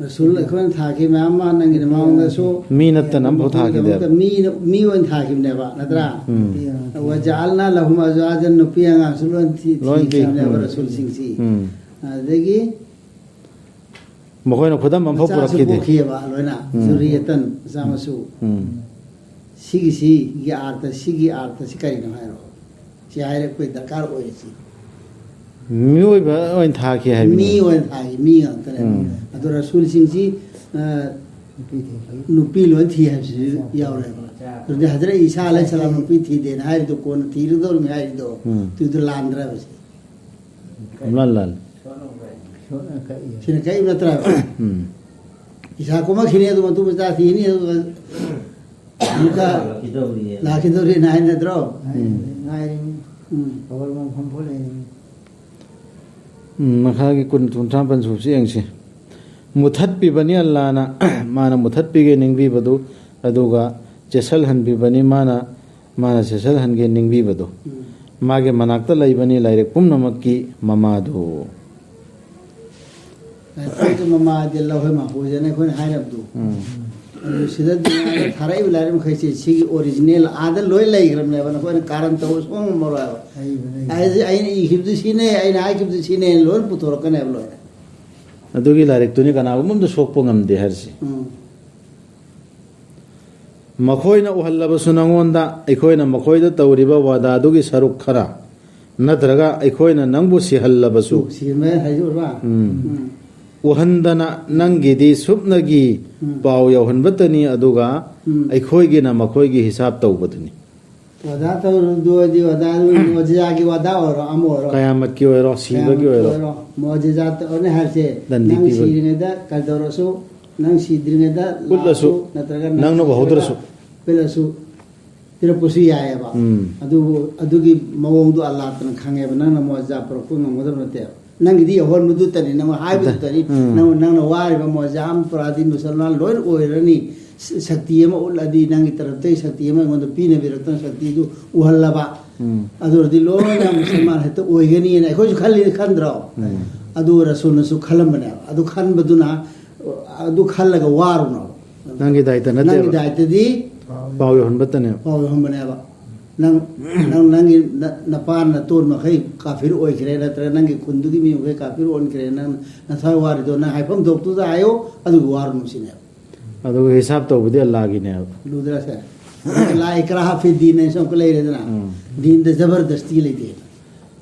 ꯔꯁꯨꯜ ꯑꯩꯈꯣꯏꯅ ꯊꯥꯈꯤ ꯃꯌꯥꯝ ꯑꯃ ꯅꯪꯒꯤꯗ ꯃꯃꯥꯡꯗꯁꯨ ꯃꯤ ꯅꯠꯇꯅ ꯑꯝꯐꯥꯎ ꯊꯥꯈꯤꯗꯦꯕ꯫ ꯃꯤ, ꯃꯤ ꯑꯣꯏꯅ ꯊꯥꯈꯤꯕꯅꯦꯕ, ꯅꯠꯇ꯭ꯔꯥ? ꯎꯝ꯫ "ꯋꯖꯥꯜꯅꯥ ꯂꯍꯨꯝ ꯑꯖꯋꯥꯖꯟ", ꯅꯨꯄꯤ ꯑꯉꯥꯡꯁꯨ ꯂꯣꯏ ꯊꯤ-, ꯂꯣꯏ ꯊꯤ-, ꯊꯤꯈꯤꯕꯅꯦꯕ ꯎꯝ꯫ ꯔꯁꯨꯜꯁꯤꯡꯁꯤ꯫ ꯎꯝ꯫ ꯑꯗꯒꯤ ꯃꯈꯣꯏꯅ ꯈꯨꯗꯝ ꯑꯃꯐꯥꯎ ꯃꯆꯥꯁꯨ ꯄꯨꯔꯛꯈꯤꯗꯦ꯫ ꯄꯣꯛꯈꯤꯑꯕ ꯂꯣꯏꯅ, ꯎꯝ꯫ ꯖꯨꯔꯤꯌꯇꯟ, ꯃꯆꯥ ꯃꯁꯨ꯫ ꯎꯝ꯫ ꯁꯤꯒꯤꯁꯤ, ꯒꯤ ꯑꯥꯔꯊ, ꯁꯤꯒꯤ ꯑꯥꯔꯊꯁꯤ ꯀꯔꯤꯅꯣ ꯍꯥꯏꯔꯣ? ꯁꯤ ꯍꯥꯏꯔꯛꯄꯩ ꯗꯔꯀꯥꯔ ꯑꯣꯏꯔꯤꯁꯤ꯫ ꯃꯤꯑꯣꯏꯕ ꯑꯣꯏꯅ ꯊꯥꯈꯤ ꯍꯥꯏꯕꯅꯤ꯫ ꯃꯤ ꯑꯣꯏꯅ ꯊꯥꯈꯤ, ꯃꯤ ꯉꯥꯛꯇꯅꯦ꯫ ꯎꯝ꯫ ꯑꯗꯣ ꯔꯁꯨꯜꯁꯤꯡꯁꯤ, ꯑ, ꯅꯨꯄꯤ ꯊꯤ-, ꯅꯨꯄꯤ ꯂꯣꯏ ꯊꯤ ꯍꯥꯏꯕꯁꯤꯁꯨ ꯌꯥꯎꯔꯦꯕ꯫ ꯑꯗꯨꯗꯤ ꯍꯖꯔꯠ ꯏꯁꯥ ꯑꯂꯩꯍꯤ ꯁꯂꯥꯝ ꯅꯨꯄꯤ ꯊꯤꯗꯦꯅ ꯍꯥꯏꯔꯤꯗꯣ, ꯀꯣꯟꯅ ꯊꯤꯔꯗꯧꯅꯤ ꯍꯥꯏꯔꯤꯗꯣ, ꯎꯝ꯫ ꯑꯗꯨꯗꯣ ꯂꯥꯟꯗ꯭ꯔꯕꯁꯦ? ꯂꯥꯟ, ꯂꯥꯟ꯫ ꯁꯤꯅ ꯀꯛꯏꯕ ꯅꯠꯇ꯭ꯔꯕ? ꯎꯝ꯫ ꯏꯁꯥ ꯀꯨꯝꯃꯛꯈꯤꯅꯤ, ꯑꯗꯨ ꯃꯇꯨꯡ ꯃꯆꯥ ꯊꯤꯅꯤ, ꯑꯗꯨꯒ ꯑꯃꯨꯛꯀ ꯂꯥꯛꯈꯤꯗꯧꯔꯤꯅ ꯍꯥꯏ ꯅꯠꯇ꯭ꯔꯣ? ꯎꯝ꯫ ꯉꯥꯏꯔꯤꯅꯤ꯫ ꯎꯝ꯫ ꯈꯕꯔ ꯃꯐꯝ ꯐꯣꯠ ꯂꯩꯔꯤꯅꯤ꯫ ꯎꯝ, ꯃꯈꯥꯒꯤ ꯀꯨꯟ, ꯀꯨꯟꯊ꯭ꯔꯥ ꯃꯥꯄꯟ ꯁꯨꯕꯁꯤ ꯌꯦꯡꯁꯤ꯫ ꯃꯨꯊꯠꯄꯤꯕꯅꯤ ꯑꯜꯂꯥꯅ, ꯃꯥꯅ ꯃꯨꯊꯠꯄꯤꯒꯦ ꯅꯤꯡꯕꯤꯕꯗꯨ, ꯑꯗꯨꯒ ꯆꯦꯠꯁꯤꯜꯍꯟꯕꯤꯕꯅꯤ ꯃꯥꯅ, ꯃꯥꯅ ꯆꯦꯠꯁꯤꯜꯍꯟꯒꯦ ꯅꯤꯡꯕꯤꯕꯗꯨ꯫ ꯎꯝ꯫ ꯃꯥꯒꯤ ꯃꯅꯥꯛꯇ ꯂꯩꯕꯅꯤ ꯂꯥꯏꯔꯤꯛ ꯄꯨꯝꯅꯃꯛꯀꯤ ꯃꯃꯥꯗꯨ꯫ ꯂꯥꯏꯔꯤꯛ ꯃꯃꯥꯗꯤ ꯂꯧꯍꯣꯏ ꯃꯥꯄꯨꯁꯤꯅ ꯑꯩꯈꯣꯏꯅ ꯍꯥꯏꯅꯕꯗꯨ꯫ ꯎꯝ꯫ ꯑꯗꯨ ꯁꯤꯗ ꯗꯨꯅꯤꯌꯥꯗ ꯊꯥꯔꯛꯏꯕ ꯂꯥꯏꯔꯤꯛ ꯃꯈꯩꯁꯦ ꯁꯤꯒꯤ ꯑꯣꯔꯤꯖꯤꯅꯦꯜ ꯑꯥꯗ ꯂꯣꯏ ꯂꯩꯈ꯭ꯔꯕꯅꯦꯕ, ꯅꯈꯣꯏꯅ ꯀꯥꯔꯟ ꯇꯧꯕ ꯁꯨꯡꯉꯝ ꯉꯝꯃꯔꯣꯏꯕ꯫ ꯍꯩꯕꯅꯦ꯫ ꯑꯩꯁꯦ ꯑꯩꯅ ꯏꯈꯤꯕꯗꯨ ꯁꯤꯅꯦ, ꯑꯩꯅ ꯍꯥꯏꯈꯤꯕꯗꯨ ꯁꯤꯅꯦ, ꯂꯣꯏ ꯄꯨꯊꯣꯔꯛꯀꯅꯦꯕ ꯂꯣꯏꯅ꯫ ꯑꯗꯨꯒꯤ ꯂꯥꯏꯔꯤꯛꯇꯨꯅꯤ ꯀꯅꯥꯒꯨꯝꯕ ꯑꯝꯇ ꯁꯣꯛꯄ ꯉꯝꯗꯦ ꯍꯥꯏꯔꯤꯁꯦ꯫ ꯎꯝ꯫ ꯃꯈꯣꯏꯅ ꯎꯍꯜꯂꯕꯁꯨ ꯅꯉꯣꯟꯗ, ꯑꯩꯈꯣꯏꯅ ꯃꯈꯣꯏꯗ ꯇꯧꯔꯤꯕ ꯋꯥꯗꯥꯗꯨꯒꯤ ꯁꯔꯨꯛ ꯈꯔ, ꯅꯠꯇ꯭ꯔꯒ ꯑꯩꯈꯣꯏꯅ ꯅꯪꯕꯨ ꯁꯤꯍꯜꯂꯕꯁꯨ, ꯎꯝ, ꯁꯤꯍꯟꯕ ꯍꯥꯏꯁꯦ ꯑꯣꯏꯕ? ꯎꯝ꯫ ꯎꯝ꯫ ꯎꯍꯟꯗꯅ ꯅꯪꯒꯤꯗꯤ ꯁꯨꯞꯅꯒꯤ ꯎꯝ꯫ ꯄꯥꯎ ꯌꯧꯍꯟꯕꯇꯅꯤ, ꯑꯗꯨꯒ ꯎꯝ꯫ ꯑꯩꯈꯣꯏꯒꯤꯅ ꯃꯈꯣꯏꯒꯤ ꯍꯤꯁꯥꯕ ꯇꯧꯕꯗꯨꯅꯤ꯫ ꯋꯥꯗꯥ ꯇꯧꯔꯨꯗꯣꯏꯗꯤ ꯋꯥꯗꯥ ꯃꯣꯖꯤꯖꯥꯒꯤ ꯋꯥꯗꯥ ꯑꯣꯏꯔꯣ, ꯑꯃ ꯑꯣꯏꯔꯣ꯫ ꯀꯌꯥꯃꯠꯀꯤ ꯑꯣꯏꯔꯣ, ꯁꯤꯕꯒꯤ ꯀꯌꯥꯃꯠꯀꯤ ꯑꯣꯏꯔꯣ꯫ ꯑꯣꯏꯔꯣ, ꯃꯣꯖꯤꯖꯥ ꯇꯧꯔꯅꯤ ꯍꯥꯏꯕꯁꯦ, ꯗꯟꯗꯤ ꯅꯪ ꯄꯤꯕꯒꯤ꯫ ꯁꯤꯔꯤꯉꯩꯗ ꯀꯩꯗꯧꯔꯁꯨ, ꯅꯪ ꯁꯤꯗ꯭ꯔꯤꯉꯩꯗ ꯎꯠꯂꯁꯨ, ꯂꯥꯛꯑꯁꯨ, ꯅꯠꯇ꯭ꯔꯒ ꯅꯪꯅꯕꯨ ꯅꯪ ꯍꯧꯗ꯭ꯔꯁꯨ꯫ ꯎꯠꯂꯁꯨ ꯄꯤꯔꯛꯄꯁꯨ ꯌꯥꯏꯑꯕ꯫ ꯎꯝ꯫ ꯑꯗꯨꯕꯨ ꯑꯗꯨꯒꯤ ꯃꯑꯣꯡꯗꯣ ꯑꯜꯂꯥꯍꯅ ꯈꯪꯉꯦꯕ, ꯅꯪꯅ ꯃꯣꯖꯥ ꯄꯨꯔꯛꯄ ꯉꯝꯒꯗꯕ ꯅꯠꯇꯦꯕ꯫ ꯅꯪꯒꯤꯗꯤ ꯑꯍꯣꯟꯕꯗꯨꯇꯅꯤ, ꯅꯪ ꯍꯥꯏꯕꯗꯨꯇꯅꯤ꯫ ꯎꯝ꯫ ꯅꯪ, ꯅꯪꯅ ꯋꯥꯔꯤꯕ ꯃꯣꯖꯥ ꯑꯃ ꯄꯨꯔꯛꯑꯗꯤ ꯃꯨꯁꯜꯃꯥꯟ ꯂꯣꯏꯅ ꯑꯣꯏꯔꯅꯤ꯫ ꯁ-, ꯁꯛꯇꯤ ꯑꯃ ꯎꯠꯂꯗꯤ, ꯅꯪꯒꯤ ꯇꯔꯞꯇꯒꯤ ꯁꯛꯇꯤ ꯑꯃ ꯑꯩꯉꯣꯟꯗ ꯄꯤꯅꯕꯤꯔꯛꯇꯅ ꯁꯛꯇꯤꯗꯨ ꯎꯍꯜꯂꯕ꯫ ꯎꯝ꯫ ꯑꯗꯨ ꯑꯣꯏꯔꯗꯤ ꯂꯣꯏꯅ ꯃꯨꯁꯜꯃꯥꯟ ꯍꯦꯛꯇ ꯑꯣꯏꯒꯅꯤꯅ ꯑꯩꯈꯣꯏꯁꯨ ꯈꯜꯂꯤ, ꯈꯟꯗ꯭ꯔꯣ? ꯎꯝ꯫ ꯑꯗꯨ ꯔꯁꯨꯜꯅꯁꯨ ꯈꯜꯂꯝꯕꯅꯦꯕ꯫ ꯑꯗꯨ ꯈꯟꯕꯗꯨꯅ, ꯑꯗꯨ ꯈꯜꯂꯒ ꯋꯥꯔꯨꯅꯣ꯫ ꯅꯪꯒꯤ ꯗꯥꯏꯇ ꯅꯠꯇꯦꯕ꯫ ꯅꯪꯒꯤ ꯗꯥꯏꯇꯗꯤ ꯄꯥꯎ ꯌꯧꯍꯟꯕꯇꯅꯦꯕ꯫ ꯄꯥꯎ ꯌꯧꯍꯟꯕꯅꯦꯕ꯫ ꯅꯪ, ꯅꯪ, ꯅꯪꯒꯤ ꯅ-, ꯅꯄꯥ ꯅꯇꯣꯟ ꯃꯈꯩ ꯀꯥꯐꯤꯔ ꯑꯣꯏꯈ꯭ꯔꯦ, ꯅꯠꯇ꯭ꯔꯒ ꯅꯪꯒꯤ ꯈꯨꯟꯗꯨꯒꯤ ꯃꯤ ꯃꯈꯩ ꯀꯥꯐꯤꯔ ꯑꯣꯟꯈ꯭ꯔꯦ, ꯅꯪ ꯅꯊꯋꯥꯏ ꯋꯥꯔꯤꯗꯣ ꯅꯪ ꯍꯥꯏꯐꯝ ꯊꯣꯛꯇꯨꯗ ꯍꯥꯏꯌꯣ, ꯑꯗꯨꯒꯤ ꯋꯥꯔꯨꯅꯨ ꯁꯤꯅꯦꯕ꯫ ꯑꯗꯨꯒ ꯍꯤꯁꯥꯕ ꯇꯧꯕꯗꯤ ꯑꯜꯂꯥꯒꯤꯅꯦꯕ꯫ ꯂꯨꯗ꯭ꯔꯥ ꯁꯦ? ꯂꯥ ꯏꯀ꯭ꯔꯥꯍ ꯐꯤ ꯗꯤꯟ ꯍꯥꯏꯅꯁꯨ ꯑꯃꯨꯛꯀ ꯂꯩꯔꯦꯗꯅ꯫ ꯎꯝ꯫ ꯗꯤꯟꯗ ꯖꯕꯔꯗꯁꯇꯤ ꯂꯩꯇꯦ꯫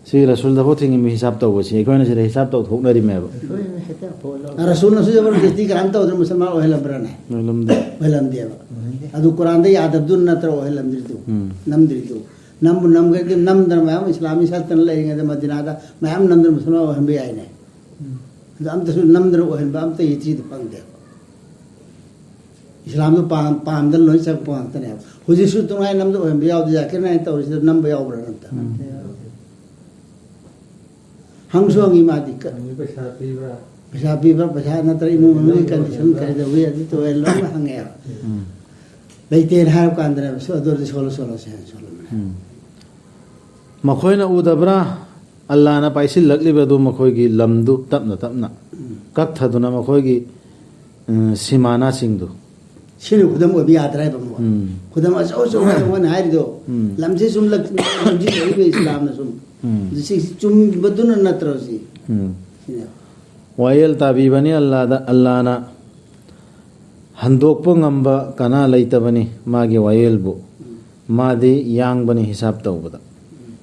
ꯁꯤ ꯔꯁꯨꯜꯗꯐꯥꯎ ꯊꯤꯡꯉꯤꯕ ꯍꯤꯁꯥꯕ ꯇꯧꯕꯁꯤ, ꯑꯩꯈꯣꯏꯅ ꯁꯤꯗ ꯍꯤꯁꯥꯕ ꯇꯧꯊꯣꯛꯅꯔꯤꯃꯦꯕ꯫ ꯑꯩꯈꯣꯏꯅ ꯍꯦꯛꯇ ꯍꯣꯠꯂꯣ꯫ ꯔꯁꯨꯜꯅꯁꯨ ꯖꯕꯔꯗꯁꯇꯤ ꯀꯅꯥꯝ ꯇꯧꯗ꯭ꯔꯦ, ꯃꯨꯁꯜꯃꯥꯟ ꯑꯣꯏꯍꯜꯂꯝꯕ꯭ꯔꯥꯅꯦ? ꯑꯣꯏꯍꯜꯂꯝꯗꯦ꯫ ꯑꯣꯏꯍꯜꯂꯝꯗꯦꯕ꯫ ꯑꯣꯏꯍꯜꯂꯝꯗꯦ꯫ ꯑꯗꯨ ꯀꯨꯔꯥꯟꯗ ꯌꯥꯗꯕꯗꯨꯅ ꯅꯠꯇ꯭ꯔꯣ ꯑꯣꯏꯍꯜꯂꯝꯗ꯭ꯔꯤꯗꯨ? ꯎꯝ꯫ ꯅꯝꯗ꯭ꯔꯤꯗꯨ? ꯅꯝꯕꯨ ꯅꯝꯈ꯭ꯔꯗꯤ ꯅꯝꯗꯅ ꯃꯌꯥꯝ ꯏꯁꯂꯥꯃꯤ ꯁꯠꯇꯅ ꯂꯩꯔꯤꯉꯩꯗ ꯃꯗꯤꯅꯥꯗ ꯃꯌꯥꯝ ꯅꯝꯗꯅ ꯃꯨꯁꯜꯃꯥꯟ ꯑꯣꯏꯍꯟꯕ ꯌꯥꯏꯅꯦ꯫ ꯎꯝ꯫ ꯑꯗꯣ ꯑꯝꯇꯁꯨ ꯅꯝꯗꯅ ꯑꯣꯏꯍꯟꯕ ꯑꯝꯇ historyꯗ ꯐꯪꯗꯦꯕ꯫ ꯏꯁꯂꯥꯝꯗꯣ ꯄꯥꯝ-, ꯄꯥꯝꯗꯅ ꯂꯣꯏ ꯆꯪꯉꯛꯄ ꯉꯥꯛꯇꯅꯦꯕ꯫ ꯍꯧꯖꯤꯛꯁꯨ ꯇꯣꯉꯥꯏ ꯅꯝꯗ ꯑꯣꯏꯍꯟꯕ ꯌꯥꯎꯗꯦ, ꯖꯥꯀꯤꯔ ꯅꯥꯏꯛ ꯇꯧꯔꯤꯁꯤꯗ ꯅꯝꯕ ꯌꯥꯎꯕ꯭ꯔꯥ ꯑꯝꯇ? ꯎꯝ꯫ ꯍꯪꯁꯨ ꯍꯪꯉꯤ ꯃꯥꯗꯤ ꯀ-, ꯍꯧꯖꯤꯛ ꯄꯩꯁꯥ ꯄꯤꯕ꯭ꯔꯥ? ꯄꯩꯁꯥ ꯄꯤꯕ꯭ꯔꯥ, ꯄꯩꯁꯥ ꯅꯠꯇ꯭ꯔꯒ ꯏꯃꯨꯡ ꯃꯅꯨꯡꯒꯤ condition ꯀꯩꯗꯧꯋꯤ, ꯑꯗꯨ ꯇꯧꯋꯦ, ꯂꯣꯏꯅ ꯍꯪꯉꯦꯕ꯫ ꯎꯝ꯫ ꯂꯩꯇꯦꯅ ꯍꯥꯏꯔ ꯀꯥꯟꯗꯅꯦꯕ, ꯁꯣ-, ꯑꯗꯨ ꯑꯣꯏꯔꯗꯤ ꯁꯣꯜꯂꯣ, ꯁꯣꯜꯂꯣ, ꯁꯦ ꯍꯥꯏꯅ ꯁꯣꯜꯂꯝꯕꯅꯦ꯫ ꯎꯝ꯫ ꯃꯈꯣꯏꯅ ꯎꯗꯕ꯭ꯔꯥ? ꯑꯜꯂꯥꯅ ꯄꯥꯏꯁꯤꯜꯂꯛꯂꯤꯕꯗꯨ ꯃꯈꯣꯏꯒꯤ ꯂꯝꯗꯨ ꯇꯞꯅ ꯇꯞꯅ ꯎꯝ꯫ ꯀꯛꯊꯗꯨꯅ ꯃꯈꯣꯏꯒꯤ, ꯎꯝ, ꯁꯤꯃꯥꯅꯥꯁꯤꯡꯗꯨ꯫ ꯁꯤꯅ ꯈꯨꯗꯝ ꯑꯣꯏꯕ ꯌꯥꯗ꯭ꯔꯥ ꯍꯥꯏꯕ ꯑꯃꯨꯛ? ꯎꯝ꯫ ꯈꯨꯗꯝ ꯑꯆꯧ ꯑꯆꯧꯕ ꯑꯩꯉꯣꯟꯗ ꯍꯥꯏꯔꯤꯗꯣ꯫ ꯎꯝ꯫ ꯂꯝꯁꯤ ꯁꯨꯝ ꯂꯛ-, ꯂꯝꯁꯤ ꯂꯩꯔꯤꯕ ꯏꯁꯂꯥꯝꯅ ꯁꯨꯝ꯫ ꯎꯝ꯫ ꯁꯤ ꯆꯨꯝꯕꯗꯨꯅ ꯅꯠꯇ꯭ꯔꯣ ꯁꯤ? ꯎꯝ꯫ ꯁꯤꯅꯦ꯫ ꯋꯥꯌꯦꯜ ꯇꯥꯕꯤꯕꯅꯤ ꯑꯜꯂꯥꯗ, ꯑꯜꯂꯥꯅ ꯍꯟꯗꯣꯛꯄ ꯉꯝꯕ ꯀꯅꯥ ꯂꯩꯇꯕꯅꯤ ꯃꯥꯒꯤ ꯋꯥꯌꯦꯜꯕꯨ꯫ ꯎꯝ꯫ ꯃꯥꯗꯤ ꯌꯥꯡꯕꯅꯤ ꯍꯤꯁꯥꯕ ꯇꯧꯕꯗ꯫ ꯎꯝ꯫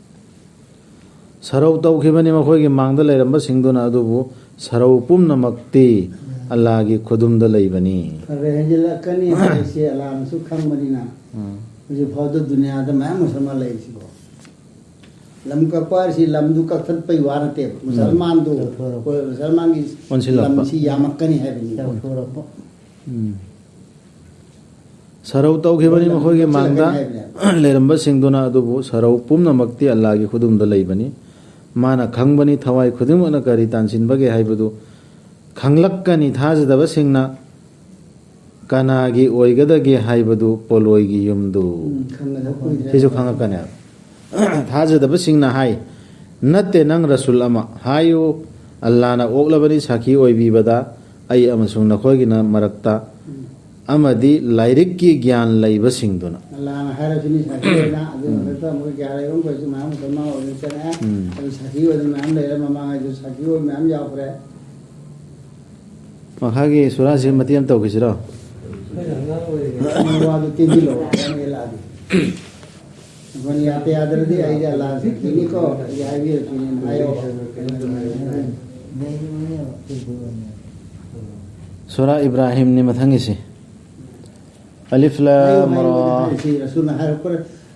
ꯁꯔꯧ ꯇꯧꯈꯤꯕꯅꯤ ꯃꯈꯣꯏꯒꯤ ꯃꯥꯡꯗ ꯂꯩꯔꯝꯕꯁꯤꯡꯗꯨꯅ, ꯑꯗꯨꯕꯨ ꯁꯔꯧ ꯄꯨꯝꯅꯃꯛꯇꯤ ꯑꯜꯂꯥꯒꯤ ꯈꯨꯗꯨꯝꯗ ꯂꯩꯕꯅꯤ꯫ ꯈꯔ ꯍꯦꯟꯖꯤꯜꯂꯛꯀꯅꯤ ꯍꯥꯏꯁꯦ ꯑꯜꯂꯥꯅꯁꯨ ꯈꯪꯕꯅꯤꯅ꯫ ꯎꯝ꯫ ꯍꯧꯖꯤꯛꯐꯥꯎꯗ ꯗꯨꯅꯤꯌꯥꯗ ꯃꯌꯥꯝ ꯃꯨꯁꯜꯃꯥꯟ ꯂꯩꯔꯤꯁꯤꯕꯣ꯫ ꯂꯝ ꯀꯛꯄ ꯍꯥꯏꯁꯤ ꯂꯝꯗꯨ ꯀꯛꯊꯠꯄꯩ ꯋꯥ ꯅꯠꯇꯦꯕ꯫ ꯃꯨꯁꯜꯃꯥꯟꯗꯨ, ꯂꯧꯊꯣꯔꯛꯄ꯫ ꯍꯣꯏ, ꯃꯨꯁꯜꯃꯥꯟꯒꯤ ꯂꯝꯁꯤ ꯌꯥꯝꯃꯛꯀꯅꯤ ꯍꯥꯏꯕꯅꯤ꯫ ꯂꯧꯊꯣꯔꯛꯄ꯫ ꯎꯝ꯫ ꯁꯔꯧ ꯇꯧꯈꯤꯕꯅꯤ ꯃꯈꯣꯏꯒꯤ ꯃꯥꯡꯗ꯫ ꯂꯩꯔꯝꯕꯁꯤꯡꯗꯨꯅ ꯑꯗꯨꯕꯨ ꯁꯔꯧ ꯄꯨꯝꯅꯃꯛꯇꯤ ꯑꯜꯂꯥꯒꯤ ꯈꯨꯗꯨꯝꯗ ꯂꯩꯕꯅꯤ꯫ ꯃꯥꯅ ꯈꯪꯕꯅꯤ ꯊꯋꯥꯏ ꯈꯨꯗꯤꯡꯃꯛꯅ ꯀꯔꯤ ꯇꯥꯟꯁꯤꯟꯕꯒꯦ ꯍꯥꯏꯕꯗꯨ꯫ ꯈꯪꯂꯛꯀꯅꯤ ꯊꯥꯖꯗꯕꯁꯤꯡꯅ ꯀꯅꯥꯒꯤ ꯑꯣꯏꯒꯗꯒꯦ ꯍꯥꯏꯕꯗꯨ ꯄꯣꯂꯣꯏꯒꯤ ꯌꯨꯝꯗꯨ꯫ ꯎꯝ, ꯈꯪꯒꯗꯕ ꯀꯨꯏꯗ꯭ꯔꯦ꯫ ꯁꯤꯁꯨ ꯈꯪꯉꯛꯀꯅꯦꯕ꯫ ꯊꯥꯖꯗꯕꯁꯤꯡꯅ ꯍꯥꯏ, "ꯅꯠꯇꯦ, ꯅꯪ ꯔꯁꯨꯜ ꯑꯃ꯫ ꯍꯥꯏꯌꯨ, ꯑꯜꯂꯥꯅ ꯑꯣꯛꯂꯕꯅꯤ ꯁꯥꯈꯤ ꯑꯣꯏꯕꯤꯕꯗ ꯑꯩ ꯑꯃꯁꯨꯡ ꯅꯈꯣꯏꯒꯤꯅ ꯃꯔꯛꯇ ꯎꯝ꯫ ꯑꯃꯗꯤ ꯂꯥꯏꯔꯤꯛꯀꯤ ꯒ꯭ꯌꯥꯟ ꯂꯩꯕꯁꯤꯡꯗꯨꯅ"꯫ ꯑꯜꯂꯥꯅ ꯍꯥꯏꯔꯁꯤꯅꯤ ꯁꯥꯈꯤ ꯑꯣꯏꯅ, ꯑꯗꯨ ꯎꯝ꯫ ꯃꯊꯛꯇ ꯑꯃꯨꯛ ꯒ꯭ꯌꯥꯟ ꯂꯩꯕ ꯑꯩꯈꯣꯏꯁꯨ ꯃꯌꯥꯝ ꯃꯨꯁꯜꯃꯥꯟ ꯑꯣꯏꯗꯨꯅ ꯆꯪꯉꯛꯑꯦ꯫ ꯎꯝ꯫ ꯑꯗꯨ ꯁꯥꯈꯤ ꯑꯣꯏꯗꯅ ꯃꯌꯥꯝ ꯂꯩꯔꯦ, ꯃꯃꯥꯡꯉꯩꯁꯨ ꯁꯥꯈꯤ ꯑꯣꯏ ꯃꯌꯥꯝ ꯌꯥꯎꯈ꯭ꯔꯦ꯫ ꯃꯈꯥꯒꯤ ꯁꯨꯔꯥꯁꯤ ꯃꯇꯦꯛ ꯑꯃ ꯇꯧꯈꯤꯁꯤꯔꯣ? ꯑꯩꯈꯣꯏꯅ ꯑꯉꯥꯡ ꯑꯣꯏꯔꯤꯉꯩꯗ ꯋꯥꯗꯨ ꯇꯦꯟꯁꯤꯜꯂꯛꯑꯣ, ꯈꯤꯇꯪ ꯍꯦꯜꯂꯛꯑꯗꯤ꯫ ꯑꯩꯈꯣꯏꯅ ꯌꯥꯗ ꯌꯥꯗ꯭ꯔꯗꯤ ꯑꯩꯗꯤ ꯑꯜꯂꯥꯁꯦ ꯀꯤꯅꯤꯀꯣ, ꯑꯩꯗꯤ ꯍꯥꯏꯕꯤꯔꯛꯇꯣꯏꯅꯦꯅ ꯍꯥꯏꯌꯣ꯫ ꯁꯨꯔꯥ ꯏꯕ꯭ꯔꯥꯍꯤꯝꯅꯤ ꯃꯊꯪꯒꯤꯁꯤ꯫ ꯑꯂꯤꯐ ꯂꯥꯝ ꯔꯥ꯫ ꯍꯥꯏꯔꯤꯁꯤ ꯔꯁꯨꯜꯅ ꯍꯥꯏꯔꯛꯄ,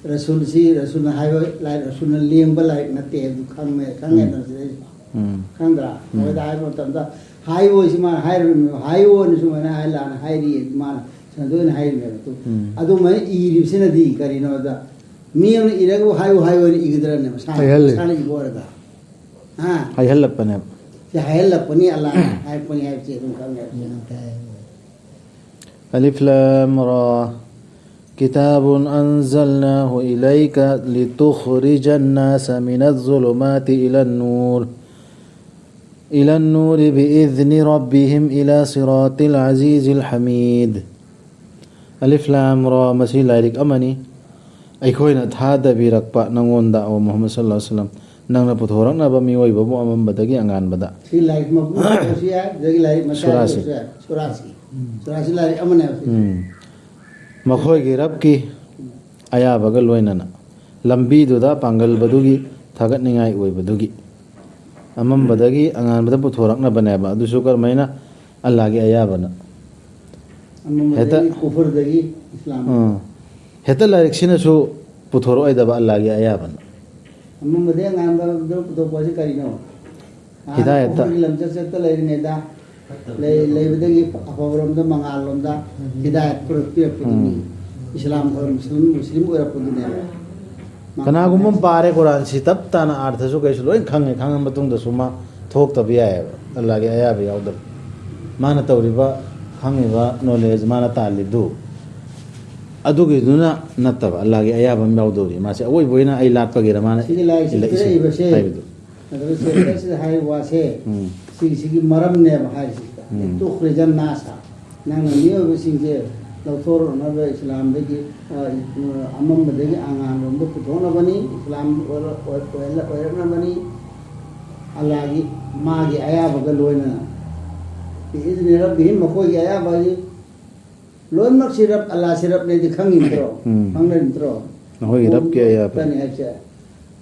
ꯔꯁꯨꯜꯁꯤ, ꯔꯁꯨꯜꯅ ꯍꯥꯏꯕ ꯂꯥꯏꯔꯤꯛ, ꯔꯁꯨꯜꯅ ꯂꯦꯡꯕ ꯂꯥꯏꯔꯤꯛ ꯅꯠꯇꯦ, ꯑꯗꯨ ꯈꯪꯉꯦ, ꯈꯪꯉꯦꯗꯅ ꯁꯤꯗꯩꯁꯤꯗ꯫ ꯎꯝ꯫ ꯈꯪꯗ꯭ꯔꯥ? ꯎꯝ꯫ ꯃꯣꯏꯗ ꯍꯥꯏꯕ ꯃꯇꯝꯗ, "ꯍꯥꯏꯌꯣ" ꯁꯤ ꯃꯥꯅ ꯍꯥꯏꯔꯨꯔꯤꯕꯅꯦꯕ, "ꯍꯥꯏꯌꯣꯅ" ꯁꯨꯃꯥꯏꯅ ꯍꯥꯏ ꯂꯥꯟꯅ ꯍꯥꯏꯔꯤ, ꯃꯥꯅ ꯁꯟꯗꯣꯏꯅ ꯍꯥꯏꯔꯤꯕꯅꯦꯕ꯫ ꯑꯗꯨ ꯎꯝ꯫ ꯑꯗꯨꯃꯥꯏꯅ ꯏꯔꯤꯕꯁꯤꯅꯗꯤ ꯀꯔꯤꯅꯣꯗ, ꯃꯤ ꯑꯃꯅ ꯏꯔꯒꯕꯨ "ꯍꯥꯏꯌꯨ, ꯍꯥꯏꯌꯨ" ꯍꯥꯏꯅ ꯏꯒꯗ꯭ꯔꯅꯦ? ꯃꯁꯥꯅ, ꯍꯥꯏꯍꯜꯂꯦ꯫ ꯃꯁꯥꯅ ꯏꯕ ꯑꯣꯏꯔꯒ? ꯍꯥ? ꯍꯥꯏꯍꯜꯂꯛꯄꯅꯦꯕ꯫ ꯁꯤ ꯍꯥꯏꯍꯜꯂꯛꯄꯅꯤ, ꯑꯜꯂꯥꯅ ꯍꯥꯏꯔꯛꯄꯅꯤ ꯍꯥꯏꯕꯁꯦ ꯑꯗꯨꯝ ꯈꯪꯉꯦꯕ꯫ ꯎꯝ, ꯇꯥꯏ꯫ ꯑꯂꯤꯐ ꯂꯥꯝ ꯔꯥ. كتاب أنزلناه إليك لتخرج الناس من الظلمات إلى النور، إلى النور بإذن ربهم إلى صراط العزيز الحميد. ꯑꯂꯤꯐ ꯂꯥꯝ ꯔꯥ, ꯃꯁꯤ ꯂꯥꯏꯔꯤꯛ ꯑꯃꯅꯤ꯫ ꯑꯩꯈꯣꯏꯅ ꯊꯥꯗꯕꯤꯔꯛꯄ ꯅꯪꯉꯣꯟꯗ, ꯑꯣ ꯃꯨꯍꯝꯃꯗ ꯁꯜꯂꯜꯂꯥꯍꯨ ꯑꯂꯥꯏꯍꯤ ꯋꯥꯁꯜꯂꯝ, ꯅꯪꯅ ꯄꯨꯊꯣꯔꯛꯅꯕ ꯃꯤꯑꯣꯏꯕꯕꯨ ꯑꯃꯝꯕꯗꯒꯤ ꯑꯉꯥꯟꯕꯗ꯫ ꯁꯤ ꯂꯥꯏꯔꯤꯛ ꯃꯄꯨ ꯑꯣꯏꯔꯁꯨ ꯌꯥꯏ, ꯑꯗꯒꯤ ꯂꯥꯏꯔꯤꯛ ꯃꯆꯥ ꯁꯨꯔꯥꯁꯤ꯫ ꯑꯣꯏꯔꯁꯨ ꯌꯥꯏ꯫ ꯁꯨꯔꯥꯁꯤ꯫ ꯎꯝ꯫ ꯁꯨꯔꯥꯁꯤ ꯂꯥꯏꯔꯤꯛ ꯑꯃꯅꯦꯕ ꯁꯤ꯫ ꯎꯝ꯫ ꯃꯈꯣꯏꯒꯤ ꯔꯕꯀꯤ ꯑꯌꯥꯕꯒ ꯂꯣꯏꯅꯅ ꯂꯝꯕꯤꯗꯨꯗ ꯄꯥꯡꯒꯜꯕꯗꯨꯒꯤ ꯊꯥꯒꯠꯅꯤꯡꯉꯥꯏ ꯑꯣꯏꯕꯗꯨꯒꯤ ꯑꯃꯝꯕꯗꯒꯤ ꯑꯉꯥꯟꯕꯗ ꯄꯨꯊꯣꯔꯛꯅꯕꯅꯦꯕ꯫ ꯑꯗꯨꯁꯨ ꯀꯔꯝꯍꯥꯏꯅ? ꯑꯜꯂꯥꯒꯤ ꯑꯌꯥꯕꯅ꯫ ꯑꯃꯝꯕꯗꯒꯤ ꯍꯦꯛꯇ ꯀꯨꯐꯔꯗꯒꯤ ꯏꯁꯂꯥꯝ꯫ ꯎꯝ꯫ ꯍꯦꯛꯇ ꯂꯥꯏꯔꯤꯛꯁꯤꯅꯁꯨ ꯄꯨꯊꯣꯔꯛꯑꯣꯏꯗꯕ ꯑꯜꯂꯥꯒꯤ ꯑꯌꯥꯕꯅ꯫ ꯑꯃꯝꯕꯗꯒꯤ ꯑꯉꯥꯟꯕꯗ ꯄꯨꯊꯣꯛꯄ ꯑꯁꯤ ꯀꯔꯤꯅꯣ? ꯍꯤꯗꯥꯌꯠꯇ꯫ ꯀꯨꯐꯔꯒꯤ ꯂꯝꯆꯠ ꯆꯠꯇ ꯂꯩꯔꯤꯉꯩꯗ ꯂꯩ-, ꯂꯩꯕꯗꯒꯤ ꯑꯐꯕꯔꯣꯝꯗ, ꯃꯉꯥꯜꯂꯣꯝꯗ ꯍꯤꯗꯥꯌꯠ ꯄꯨꯔꯛ-, ꯄꯤꯔꯛꯄꯗꯨꯅꯤ꯫ ꯎꯝ꯫ ꯏꯁꯂꯥꯝ ꯑꯣꯏ-, ꯃꯨꯁꯂꯤꯝ, ꯃꯨꯁꯂꯤꯝ ꯑꯣꯏꯔꯛꯄꯗꯨꯅꯦꯕ꯫ ꯀꯅꯥꯒꯨꯝꯕ ꯑꯃ ꯄꯥꯔꯦ ꯀꯨꯔꯥꯟꯁꯤ ꯇꯞ ꯇꯥꯅ ꯑꯥꯔꯊꯁꯨ ꯀꯩꯁꯨ ꯂꯣꯏ ꯈꯪꯉꯦ, ꯈꯪꯉ ꯃꯇꯨꯡꯗꯁꯨ ꯃꯥ ꯊꯣꯛꯇꯕ ꯌꯥꯏꯑꯕ, ꯑꯜꯂꯥꯒꯤ ꯑꯌꯥꯕ ꯌꯥꯎꯗꯕ꯫ ꯃꯥꯅ ꯇꯧꯔꯤꯕ, ꯈꯪꯉꯤꯕ ꯅꯣꯂꯦꯖ ꯃꯥꯅ ꯇꯥꯜꯂꯤꯗꯨ, ꯑꯗꯨꯒꯤꯗꯨꯅ ꯅꯠꯇꯕ, ꯑꯜꯂꯥꯒꯤ ꯑꯌꯥꯕ ꯑꯃ ꯌꯥꯎꯗꯧꯔꯤ꯫ ꯃꯥꯁꯦ ꯑꯑꯣꯏꯕ ꯑꯣꯏꯅ ꯑꯩ ꯂꯥꯠꯄꯒꯤꯔ ꯃꯥꯅ ꯁꯤꯒꯤ ꯂꯥꯏꯔꯤꯛꯁꯤ ꯏꯜꯂꯛꯏꯁꯦ ꯄꯤꯔꯛꯏꯕꯁꯦ, ꯍꯥꯏꯕꯗꯨ꯫ ꯑꯗꯨꯒ ꯆꯦꯞꯇꯔꯁꯤꯗ ꯍꯥꯏꯔꯤꯕ ꯋꯥꯁꯦ, ꯎꯝ꯫ ꯁꯤꯒꯤ, ꯁꯤꯒꯤ ꯃꯔꯝꯅꯦꯕ ꯍꯥꯏꯔꯤꯁꯤꯗ꯫ ꯎꯝ꯫ ꯇꯨꯈ꯭ꯔꯤꯖꯟ ꯅꯥꯁ꯫ ꯅꯪꯅ ꯃꯤꯑꯣꯏꯕꯁꯤꯡꯁꯦ ꯂꯧꯊꯣꯔꯛꯅꯕ ꯏꯁꯂꯥꯝꯗꯒꯤ, ꯑ, ꯑꯃꯝꯕꯗꯒꯤ ꯑꯉꯥꯟꯕꯔꯣꯝꯗ ꯄꯨꯊꯣꯛꯅꯕꯅꯤ, ꯏꯁꯂꯥꯝ ꯑꯣꯏꯔ-, ꯑꯣꯏ-, ꯑꯣꯏꯍꯜꯂ-, ꯑꯣꯏꯔꯛꯅꯕꯅꯤ꯫ ꯑꯜꯂꯥꯒꯤ, ꯃꯥꯒꯤ ꯑꯌꯥꯕꯒ ꯂꯣꯏꯅꯅ꯫ ꯕꯤꯏذن ꯔꯕꯤꯍꯤꯝ, ꯃꯈꯣꯏꯒꯤ ꯑꯌꯥꯕ ꯍꯥꯏꯗꯤ ꯂꯣꯏꯅꯃꯛꯁꯤ ꯔꯕ, ꯑꯜꯂꯥꯁꯤ ꯔꯕꯅꯦꯗꯤ ꯈꯪꯉꯤ ꯅꯠꯇ꯭ꯔꯣ? ꯎꯝ꯫ ꯈꯪꯅꯔꯤ ꯅꯠꯇ꯭ꯔꯣ? ꯃꯈꯣꯏꯒꯤ ꯔꯕꯀꯤ ꯑꯌꯥꯕ꯫ ꯀꯅꯤ ꯍꯥꯏꯁꯦ꯫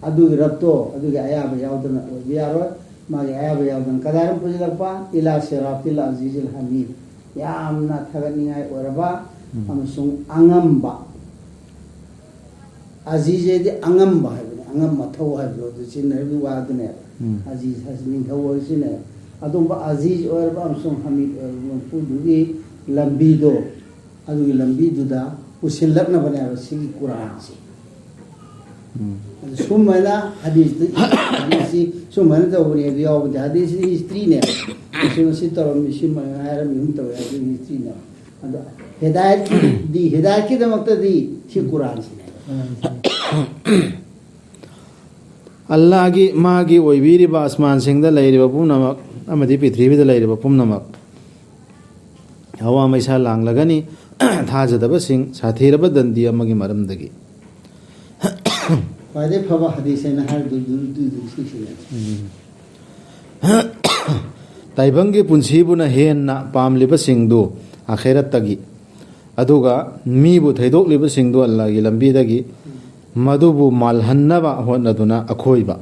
ꯑꯗꯨꯒꯤ ꯔꯕꯇꯣ, ꯑꯗꯨꯒꯤ ꯑꯌꯥꯕ ꯌꯥꯎꯗꯅ ꯑꯣꯏꯕ ꯌꯥꯔꯣꯏ꯫ ꯃꯥꯒꯤ ꯑꯌꯥꯕ ꯌꯥꯎꯗꯅ ꯀꯗꯥꯏꯗ ꯄꯨꯁꯤꯜꯂꯛꯄ? ꯏꯂꯥ ꯁꯤꯔꯥꯇꯤꯜ ꯑꯖꯤꯖꯤꯜ ꯍꯃꯤꯗ꯫ ꯌꯥꯝꯅ ꯊꯥꯒꯠꯅꯤꯡꯉꯥꯏ ꯑꯣꯏꯔꯕ, ꯎꯝ꯫ ꯑꯃꯁꯨꯡ ꯑꯉꯝꯕ꯫ ꯑꯖꯤꯖ ꯍꯥꯏꯗꯤ ꯑꯉꯝꯕ ꯍꯥꯏꯕꯅꯤ, ꯑꯉꯝ ꯑꯊꯧ ꯍꯥꯏꯕꯗꯣ ꯑꯗꯨ ꯁꯤꯖꯤꯟꯅꯔꯤꯕ ꯋꯥꯗꯨꯅꯦꯕ꯫ ꯎꯝ꯫ ꯑꯖꯤꯖ ꯍꯥꯏꯁꯤ ꯅꯤꯡꯊꯧ ꯑꯣꯏꯔꯁꯤꯅꯦ꯫ ꯑꯗꯨꯝꯕ ꯑꯖꯤꯖ ꯑꯣꯏꯔꯕ ꯑꯃꯁꯨꯡ ꯍꯃꯤꯗ ꯑꯣꯏꯔꯕ ꯃꯄꯨꯗꯨꯒꯤ ꯂꯝꯕꯤꯗꯣ, ꯑꯗꯨꯒꯤ ꯂꯝꯕꯤꯗꯨꯗ ꯄꯨꯁꯤꯜꯂꯛꯅꯕꯅꯦꯕ ꯁꯤꯒꯤ ꯀꯨꯔꯥꯟꯁꯦ꯫ ꯎꯝ꯫ ꯑꯗꯨ ꯁꯨꯃꯥꯏꯅ ꯍꯗꯤꯁꯇ, ꯍꯗꯤꯁꯁꯤ ꯁꯨꯃꯥꯏꯅ ꯇꯧꯕꯅꯦ, ꯑꯗꯨ ꯌꯥꯎꯕꯗꯤ ꯍꯗꯤꯁꯁꯤ ꯍꯤꯁꯇ꯭ꯔꯤꯅꯦꯕ꯫ ꯁꯤꯃ ꯁꯤ ꯇꯧꯔꯝꯃꯤ, ꯁꯤꯃ ꯍꯥꯏꯔꯝꯃꯤ, ꯑꯗꯨꯝ ꯇꯧꯋꯦ ꯍꯥꯏꯕꯗꯤ ꯍꯤꯁꯇ꯭ꯔꯤꯅꯦꯕ꯫ ꯑꯗꯣ ꯍꯤꯗꯥꯌꯠꯀꯤꯗꯤ, ꯍꯤꯗꯥꯌꯠꯀꯤꯗꯃꯛꯇꯗꯤ ꯁꯤ ꯀꯨꯔꯥꯟꯁꯤꯅꯦꯕ꯫ ꯑꯜꯂꯥꯒꯤ, ꯃꯥꯒꯤ ꯑꯣꯏꯕꯤꯔꯤꯕ ꯑꯁꯃꯥꯟꯁꯤꯡꯗ ꯂꯩꯔꯤꯕ ꯄꯨꯝꯅꯃꯛ ꯑꯃꯗꯤ ꯄ꯭ꯔꯤꯊꯤꯕꯤꯗ ꯂꯩꯔꯤꯕ ꯄꯨꯝꯅꯃꯛ ꯍꯋꯥ ꯃꯩꯁꯥ ꯂꯥꯡꯂꯒꯅꯤ꯫ ꯊꯥꯖꯗꯕꯁꯤꯡ ꯁꯥꯊꯤꯔꯕ ꯗꯟꯗꯤ ꯑꯃꯒꯤ ꯃꯔꯝꯗꯒꯤ꯫ ꯈ꯭ꯋꯥꯏꯗꯩ ꯐꯕ ꯍꯗꯤꯁ ꯍꯥꯏꯅ ꯍꯥꯏꯔꯤꯗꯨ ꯑꯗꯨ-, ꯑꯗꯨ-, ꯑꯗꯨ ꯁꯤꯁꯤꯅꯦ꯫ ꯎꯝ꯫ ꯇꯥꯏꯕꯪꯒꯤ ꯄꯨꯟꯁꯤꯕꯨꯅ ꯍꯦꯟꯅ ꯄꯥꯝꯂꯤꯕꯁꯤꯡꯗꯨ ꯑꯈꯦꯔꯠꯇꯒꯤ, ꯑꯗꯨꯒ ꯃꯤꯕꯨ ꯊꯩꯗꯣꯛꯂꯤꯕꯁꯤꯡꯗꯨ ꯑꯜꯂꯥꯒꯤ ꯂꯝꯕꯤꯗꯒꯤ, ꯃꯗꯨꯕꯨ ꯃꯥꯜꯍꯟꯅꯕ ꯍꯣꯠꯅꯗꯨꯅ ꯑꯈꯣꯏꯕ꯫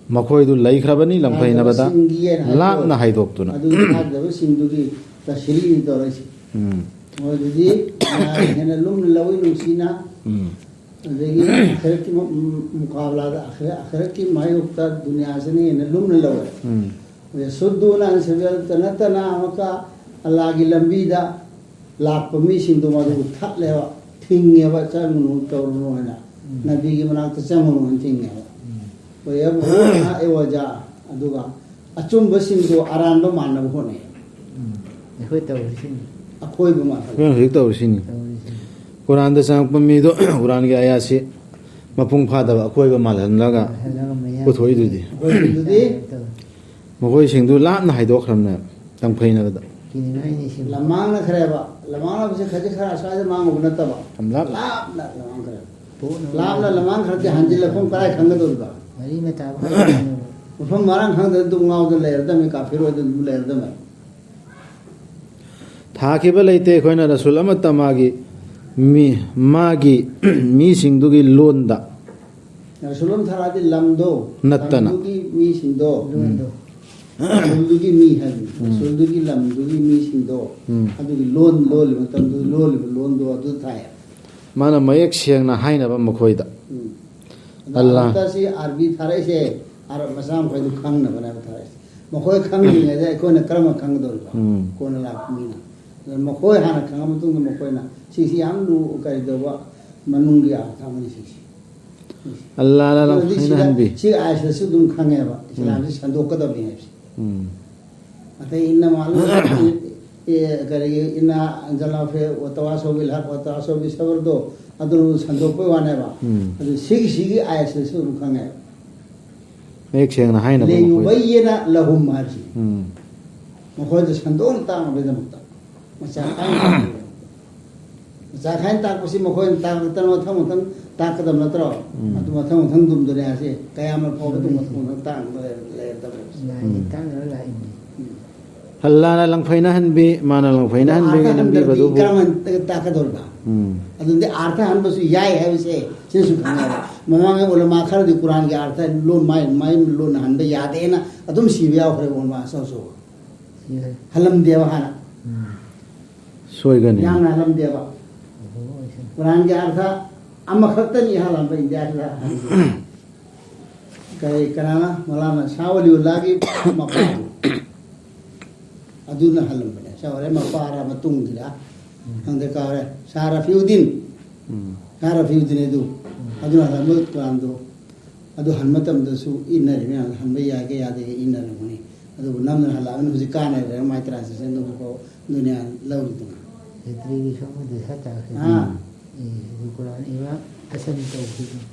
ꯃꯈꯣꯏꯗꯨ ꯂꯩꯈ꯭ꯔꯕꯅꯤ ꯂꯝꯈꯩꯅꯕꯗ ꯂꯥꯟꯗꯕꯁꯤꯡꯒꯤ ꯍꯥꯏꯅ ꯍꯥꯏꯗꯣ꯫ ꯂꯥꯞꯅ ꯍꯥꯏꯗꯣꯛꯇꯨꯅ꯫ ꯑꯗꯨꯒꯤ ꯊꯥꯖꯗꯕꯁꯤꯡꯗꯨꯒꯤ ꯇꯁꯔꯤꯅꯤ ꯇꯧꯔꯛꯏꯁꯦ꯫ ꯎꯝ꯫ ꯃꯣꯏꯗꯨꯗꯤ ꯀꯅꯥꯅ ꯍꯦꯟꯅ ꯂꯨꯝꯅ ꯂꯧꯏ ꯅꯨꯡꯁꯤꯅ? ꯎꯝ꯫ ꯑꯗꯒꯤ ꯑꯥꯈꯤꯔꯠꯀꯤ ꯃꯨ-, ꯃꯨ-, ꯃꯨꯀꯥꯕꯂꯥꯗ, ꯑꯥꯈꯤꯔꯠ-, ꯑꯥꯈꯤꯔꯠꯀꯤ ꯃꯥꯌꯣꯛꯇ ꯗꯨꯅꯤꯌꯥꯁꯤꯅ ꯍꯦꯟꯅ ꯂꯨꯝꯅ ꯂꯧꯋꯦ꯫ ꯎꯝ꯫ ꯌꯁꯨꯗꯨꯅ ꯑꯟ ꯁꯕꯤꯜ, ꯅꯠꯇꯅ ꯑꯃꯨꯛꯀ ꯑꯜꯂꯥꯒꯤ ꯂꯝꯕꯤꯗ ꯂꯥꯛꯄ ꯃꯤꯁꯤꯡꯗꯣ ꯃꯗꯨꯕꯨ ꯊꯠꯂꯦꯕ, ꯊꯤꯡꯉꯦꯕ, "ꯆꯪꯒꯅꯨ, ꯇꯧꯔꯨꯅꯨ" ꯍꯥꯏꯅ, ꯎꯝ꯫ "ꯅꯕꯤꯒꯤ ꯃꯅꯥꯛꯇ ꯆꯪꯒꯅꯨ" ꯍꯥꯏꯅ ꯊꯤꯡꯉꯦꯕ꯫ ꯎꯝ꯫ "ꯋꯌꯕꯒꯨꯅ ꯏꯋꯖꯥ", ꯑꯗꯨꯒ ꯑꯆꯨꯝꯕꯁꯤꯡꯗꯣ ꯑꯔꯥꯟꯕ ꯃꯥꯟꯅꯕ ꯍꯣꯠꯅꯩ꯫ ꯎꯝ꯫ ꯑꯩꯈꯣꯏ ꯇꯧꯔꯤꯁꯤꯅꯤ꯫ ꯑꯀꯣꯏꯕ ꯃꯥꯟꯅꯕ꯫ ꯑꯩꯈꯣꯏꯅ ꯍꯧꯖꯤꯛ ꯇꯧꯔꯤꯁꯤꯅꯤ꯫ ꯇꯧꯔꯤꯁꯤꯅꯤ꯫ ꯀꯨꯔꯥꯟꯗ ꯆꯪꯉꯛꯄ ꯃꯤꯗꯣ ꯀꯨꯔꯥꯟꯒꯤ ꯑꯌꯥꯁꯤ ꯃꯄꯨꯡ ꯐꯥꯗꯕ ꯑꯀꯣꯏꯕ ꯃꯥꯜꯍꯜꯂꯒ ꯃꯥꯜꯍꯜꯂꯒ ꯃꯌꯥꯝ ꯄꯨꯊꯣꯛꯏꯗꯨꯗꯤ꯫ ꯑꯩꯈꯣꯏꯒꯤꯗꯨꯗꯤ ꯃꯈꯣꯏꯁꯤꯡꯗꯨ ꯂꯥꯞꯅ ꯍꯥꯏꯗꯣꯛꯈ꯭ꯔꯕꯅꯦ ꯂꯪꯐꯩꯅꯕꯗ꯫ ꯀꯤꯅꯤꯡꯉꯥꯏꯅꯤ ꯁꯤꯃ꯫ ꯂꯃꯥꯡꯅꯈ꯭ꯔꯦꯕ꯫ ꯂꯃꯥꯡꯅꯕꯁꯦ ꯈꯖꯤꯛ ꯈꯔ ꯑꯁ꯭ꯋꯥꯏꯗ ꯃꯥꯡꯉꯨꯕ ꯅꯠꯇꯕ꯫ ꯌꯥꯝ ꯂꯥꯞꯅ꯫ ꯂꯥꯞꯅ ꯂꯃꯥꯡꯈ꯭ꯔꯦꯕ꯫ ꯄꯣꯠꯅ ꯂꯥꯞꯅ ꯂꯃꯥꯡꯈ꯭ꯔꯗꯤ ꯍꯟꯖꯤꯜꯂꯛꯐꯝ ꯀꯗꯥꯏ ꯈꯪꯒꯗꯧꯔꯤꯕ? ꯃꯔꯤ ꯃꯇꯥ ꯐꯥꯗꯕꯅꯦꯕ꯫ ꯃꯐꯝ ꯃꯔꯥꯡ ꯈꯪꯗꯅ ꯑꯗꯨꯝ ꯉꯥꯎꯗꯅ ꯂꯩꯔꯗꯝꯃꯤ, ꯀꯥꯐꯤꯔ ꯑꯣꯏꯗꯅ ꯑꯗꯨꯝ ꯂꯩꯔꯗꯝꯃꯤ꯫ ꯊꯥꯈꯤꯕ ꯂꯩꯇꯦ ꯑꯩꯈꯣꯏꯅ ꯔꯁꯨꯜ ꯑꯃꯠꯇ ꯃꯥꯒꯤ ꯃꯤ-, ꯃꯥꯒꯤ ꯃꯤꯁꯤꯡꯗꯨꯒꯤ ꯂꯣꯟꯗ꯫ ꯔꯁꯨꯜ ꯑꯃ ꯊꯥꯔꯛꯑꯗꯤ ꯂꯝꯗꯣ, ꯅꯠꯇꯅ꯫ ꯂꯝꯗꯨꯒꯤ ꯃꯤꯁꯤꯡꯗꯣ, ꯂꯣꯟꯗꯣ꯫ ꯔꯁꯨꯜꯗꯨꯒꯤ ꯃꯤ ꯍꯥꯏꯕꯅꯤ꯫ ꯎꯝ꯫ ꯔꯁꯨꯜꯗꯨꯒꯤ ꯂꯝꯗꯨꯒꯤ ꯃꯤꯁꯤꯡꯗꯣ, ꯎꯝ꯫ ꯑꯗꯨꯒꯤ ꯂꯣꯟ ꯂꯣꯜꯂꯤꯕ ꯃꯇꯝꯗꯨ ꯂꯣꯜꯂꯤꯕ ꯂꯣꯟꯗꯣ ꯑꯗꯨ ꯊꯥꯏ꯫ ꯃꯥꯅ ꯃꯌꯦꯛ ꯁꯦꯡꯅ ꯍꯥꯏꯅꯕ ꯃꯈꯣꯏꯗ꯫ ꯎꯝ꯫ ꯑꯗꯣ ꯑꯜꯂꯥ꯫ ꯑꯥꯔꯕꯇ ꯁꯤ ꯑꯥꯔꯕꯤ ꯊꯥꯔꯛꯏꯁꯦ, ꯑꯥꯔꯕ ꯃꯆꯥ ꯃꯈꯩꯗꯨ ꯈꯪꯅꯕꯅꯦꯕ ꯊꯥꯔꯛꯏꯁꯦ꯫ ꯃꯈꯣꯏ ꯈꯪꯗ꯭ꯔꯤꯉꯩꯗ ꯑꯩꯈꯣꯏꯅ ꯀꯔꯝꯅ ꯈꯪꯒꯗꯧꯔꯤꯕ? ꯎꯝ꯫ ꯀꯣꯟꯅ ꯂꯥꯛꯄ ꯃꯤꯅ꯫ ꯑꯗꯨꯅ ꯃꯈꯣꯏ ꯍꯥꯟꯅ ꯈꯪꯉ ꯃꯇꯨꯡꯗ ꯃꯈꯣꯏꯅ ꯁꯤꯁꯤ ꯌꯥꯝ ꯂꯨ-, ꯀꯔꯤ ꯇꯧꯕ ꯃꯅꯨꯡꯒꯤ ꯑꯥꯔꯊ ꯑꯃꯅꯤ ꯁꯤꯁꯦ꯫ ꯑꯜꯂꯥꯅ ꯑꯗꯨꯅꯗꯤ ꯂꯧꯁꯤꯅ ꯁꯤꯗ, ꯍꯟꯕꯤ꯫ ꯁꯤ ꯑꯥꯌꯠꯁꯤꯗꯁꯨ ꯑꯗꯨꯝ ꯈꯪꯉꯦꯕ, ꯏꯁꯂꯥꯝꯁꯤ ꯎꯝ꯫ ꯁꯟꯗꯣꯛꯀꯗꯕꯅꯤ ꯍꯥꯏꯕꯁꯦ꯫ ꯎꯝ꯫ ꯑꯇꯩ ꯏꯟꯅ ꯃꯥꯂꯨ-, ꯑꯦ, ꯀꯔꯤꯒꯤ ꯏꯟꯅ ꯑꯟꯖꯜꯅꯥ ꯐꯤ ꯋꯇꯋꯥꯁꯧ ꯕꯤꯜ ꯍꯛ ꯋꯇꯋꯥꯁꯧ ꯕꯤꯁꯕꯔꯗꯣ ꯑꯗꯨ ꯁꯟꯗꯣꯛꯄꯩ ꯋꯥꯅꯦꯕ꯫ ꯎꯝ꯫ ꯑꯗꯨ ꯁꯤꯒꯤ, ꯁꯤꯒꯤ ꯑꯥꯌꯠꯁꯤꯗꯁꯨ ꯑꯗꯨꯝ ꯈꯪꯉꯦꯕ꯫ ꯃꯌꯦꯛ ꯁꯦꯡꯅ ꯍꯥꯏꯅꯕ ꯃꯈꯣꯏꯗ꯫ ꯂꯤꯌꯨꯕꯩꯌꯤꯅ ꯂꯍꯨꯝ ꯍꯥꯏꯁꯤ꯫ ꯎꯝ꯫ ꯃꯈꯣꯏꯗ ꯁꯟꯗꯣꯛꯅ ꯇꯥꯛꯅꯕꯒꯤꯗꯃꯛꯇ꯫ ꯃꯆꯥ ꯈꯥꯏꯅ ꯇꯥꯛꯄꯒꯤꯗꯃꯛꯇ꯫ ꯃꯆꯥ ꯈꯥꯏꯅ ꯇꯥꯛꯄꯁꯤ ꯃꯈꯣꯏꯅ ꯇꯥꯛꯂꯛꯇꯅ ꯃꯊꯪ ꯃꯊꯪ ꯇꯥꯛꯀꯗꯕ ꯅꯠꯇ꯭ꯔꯣ? ꯎꯝ꯫ ꯑꯗꯨ ꯃꯊꯪ ꯃꯊꯪ ꯗꯨꯝꯗꯨꯅꯤ ꯍꯥꯏꯁꯦ꯫ ꯀꯌꯥꯃꯠ ꯐꯥꯎꯕ ꯑꯗꯨꯝ ꯃꯊꯪ ꯃꯊꯪ ꯇꯥꯛꯅꯕ ꯂꯩꯔ-, ꯂꯩꯔꯗꯕꯅꯦꯕ꯫ ꯂꯥꯏꯒꯤ ꯎꯝ꯫ ꯇꯥꯛꯅꯕ ꯂꯥꯛꯏꯅꯤ꯫ ꯎꯝ꯫ ꯑꯜꯂꯥꯅ ꯂꯪꯐꯩꯅꯍꯟꯕꯤ, ꯃꯥꯅ ꯂꯪꯐꯩꯅꯍꯟꯕꯤꯒꯤ ꯑꯥꯔꯊ ꯍꯟꯗ꯭ꯔꯗꯤ ꯂꯝꯕꯤꯕꯗꯨꯕꯨ꯫ ꯀꯔꯝꯍꯥꯏꯅ ꯇꯥꯛꯀꯗꯧꯔꯤꯕ? ꯎꯝ꯫ ꯑꯗꯨꯗꯤ ꯑꯥꯔꯊ ꯍꯟꯕꯁꯨ ꯌꯥꯏ ꯍꯥꯏꯕꯁꯦ ꯁꯤꯅꯁꯨ ꯈꯪꯉꯦꯕ꯫ ꯃꯃꯥꯡꯉꯩ ꯎꯂꯃꯥ ꯈꯔꯗꯤ ꯀꯨꯔꯥꯟꯒꯤ ꯑꯥꯔꯊ ꯂꯣꯟ ꯃꯥꯏ, ꯃꯥꯏ ꯂꯣꯟꯅ ꯍꯟꯕ ꯌꯥꯗꯦꯅ ꯑꯗꯨꯝ ꯁꯤꯕ ꯌꯥꯎꯈ꯭ꯔꯦꯕ ꯎꯂꯃꯥ ꯑꯆꯧ ꯑꯆꯧꯕ꯫ ꯁꯤꯈ꯭ꯔꯦ꯫ ꯍꯜꯂꯝꯗꯦꯕ ꯍꯥꯟꯅ꯫ ꯎꯝ꯫ ꯁꯣꯏꯒꯅꯤ꯫ ꯌꯥꯝꯅ ꯍꯜꯂꯝꯗꯦꯕ꯫ ꯑꯣꯍꯣ, ꯑꯩꯁꯦ꯫ ꯀꯨꯔꯥꯟꯒꯤ ꯑꯥꯔꯊ ꯑꯃꯈꯛꯇꯅꯤ ꯍꯥꯜꯂꯝꯕ ꯏꯟꯗꯤꯌꯥꯁꯤꯗ꯫ ꯀꯔꯤ, ꯀꯅꯥꯅ? ꯃꯧꯂꯥꯅꯥ ꯁꯥꯍ ꯋꯥꯂꯤꯎꯜꯂꯥꯍꯒꯤ ꯃꯄꯥꯗꯨ, ꯑꯗꯨꯅ ꯍꯜꯂꯝꯕꯅꯦ꯫ ꯁꯥꯍ ꯋꯥꯂꯤ ꯃꯄꯥꯔ ꯃꯇꯨꯡꯒꯤꯔ ꯈꯪꯗꯦ, ꯀꯥꯎꯔꯦ꯫ ꯁꯥꯍ ꯔꯐꯤꯎꯗꯤꯟ, ꯎꯝ꯫ ꯁꯥꯍ ꯔꯐꯤꯎꯗꯤꯟ ꯑꯗꯨ, ꯑꯗꯨꯅ ꯍꯜꯂꯝꯕ ꯀꯨꯔꯥꯟꯗꯨ꯫ ꯑꯗꯨ ꯍꯟꯕ ꯃꯇꯝꯗꯁꯨ ꯏꯟꯅꯔꯤ ꯃꯌꯥꯝꯗꯣ ꯍꯟꯕ ꯌꯥꯏꯒ ꯌꯥꯗꯦꯒ ꯏꯟꯅꯔꯝꯒꯅꯤ꯫ ꯑꯗꯨꯕꯨ ꯅꯝꯗꯅ ꯍꯜꯂꯛꯑꯕꯅꯤꯅ ꯍꯧꯖꯤꯛ ꯀꯥꯟꯅꯔꯦ, ꯃꯥꯏ ꯇ꯭ꯔꯥꯟꯁꯂꯦꯁꯟꯗꯨꯕꯨ ꯀꯣ ꯗꯨꯅꯤꯌꯥ ꯂꯧꯔꯤꯗꯨꯅ꯫ ꯍꯤꯁꯇ꯭ꯔꯤꯒꯤ ꯁꯣꯝꯗ ꯗꯤꯁꯥ ꯇꯥꯈ꯭ꯔꯦ꯫ ꯑꯥ꯫ ꯑꯦ, ꯑꯗꯨ ꯀꯨꯔꯥꯟ ꯏꯕ ꯐꯦꯁꯟ ꯇꯧꯈꯤꯕꯅꯤ꯫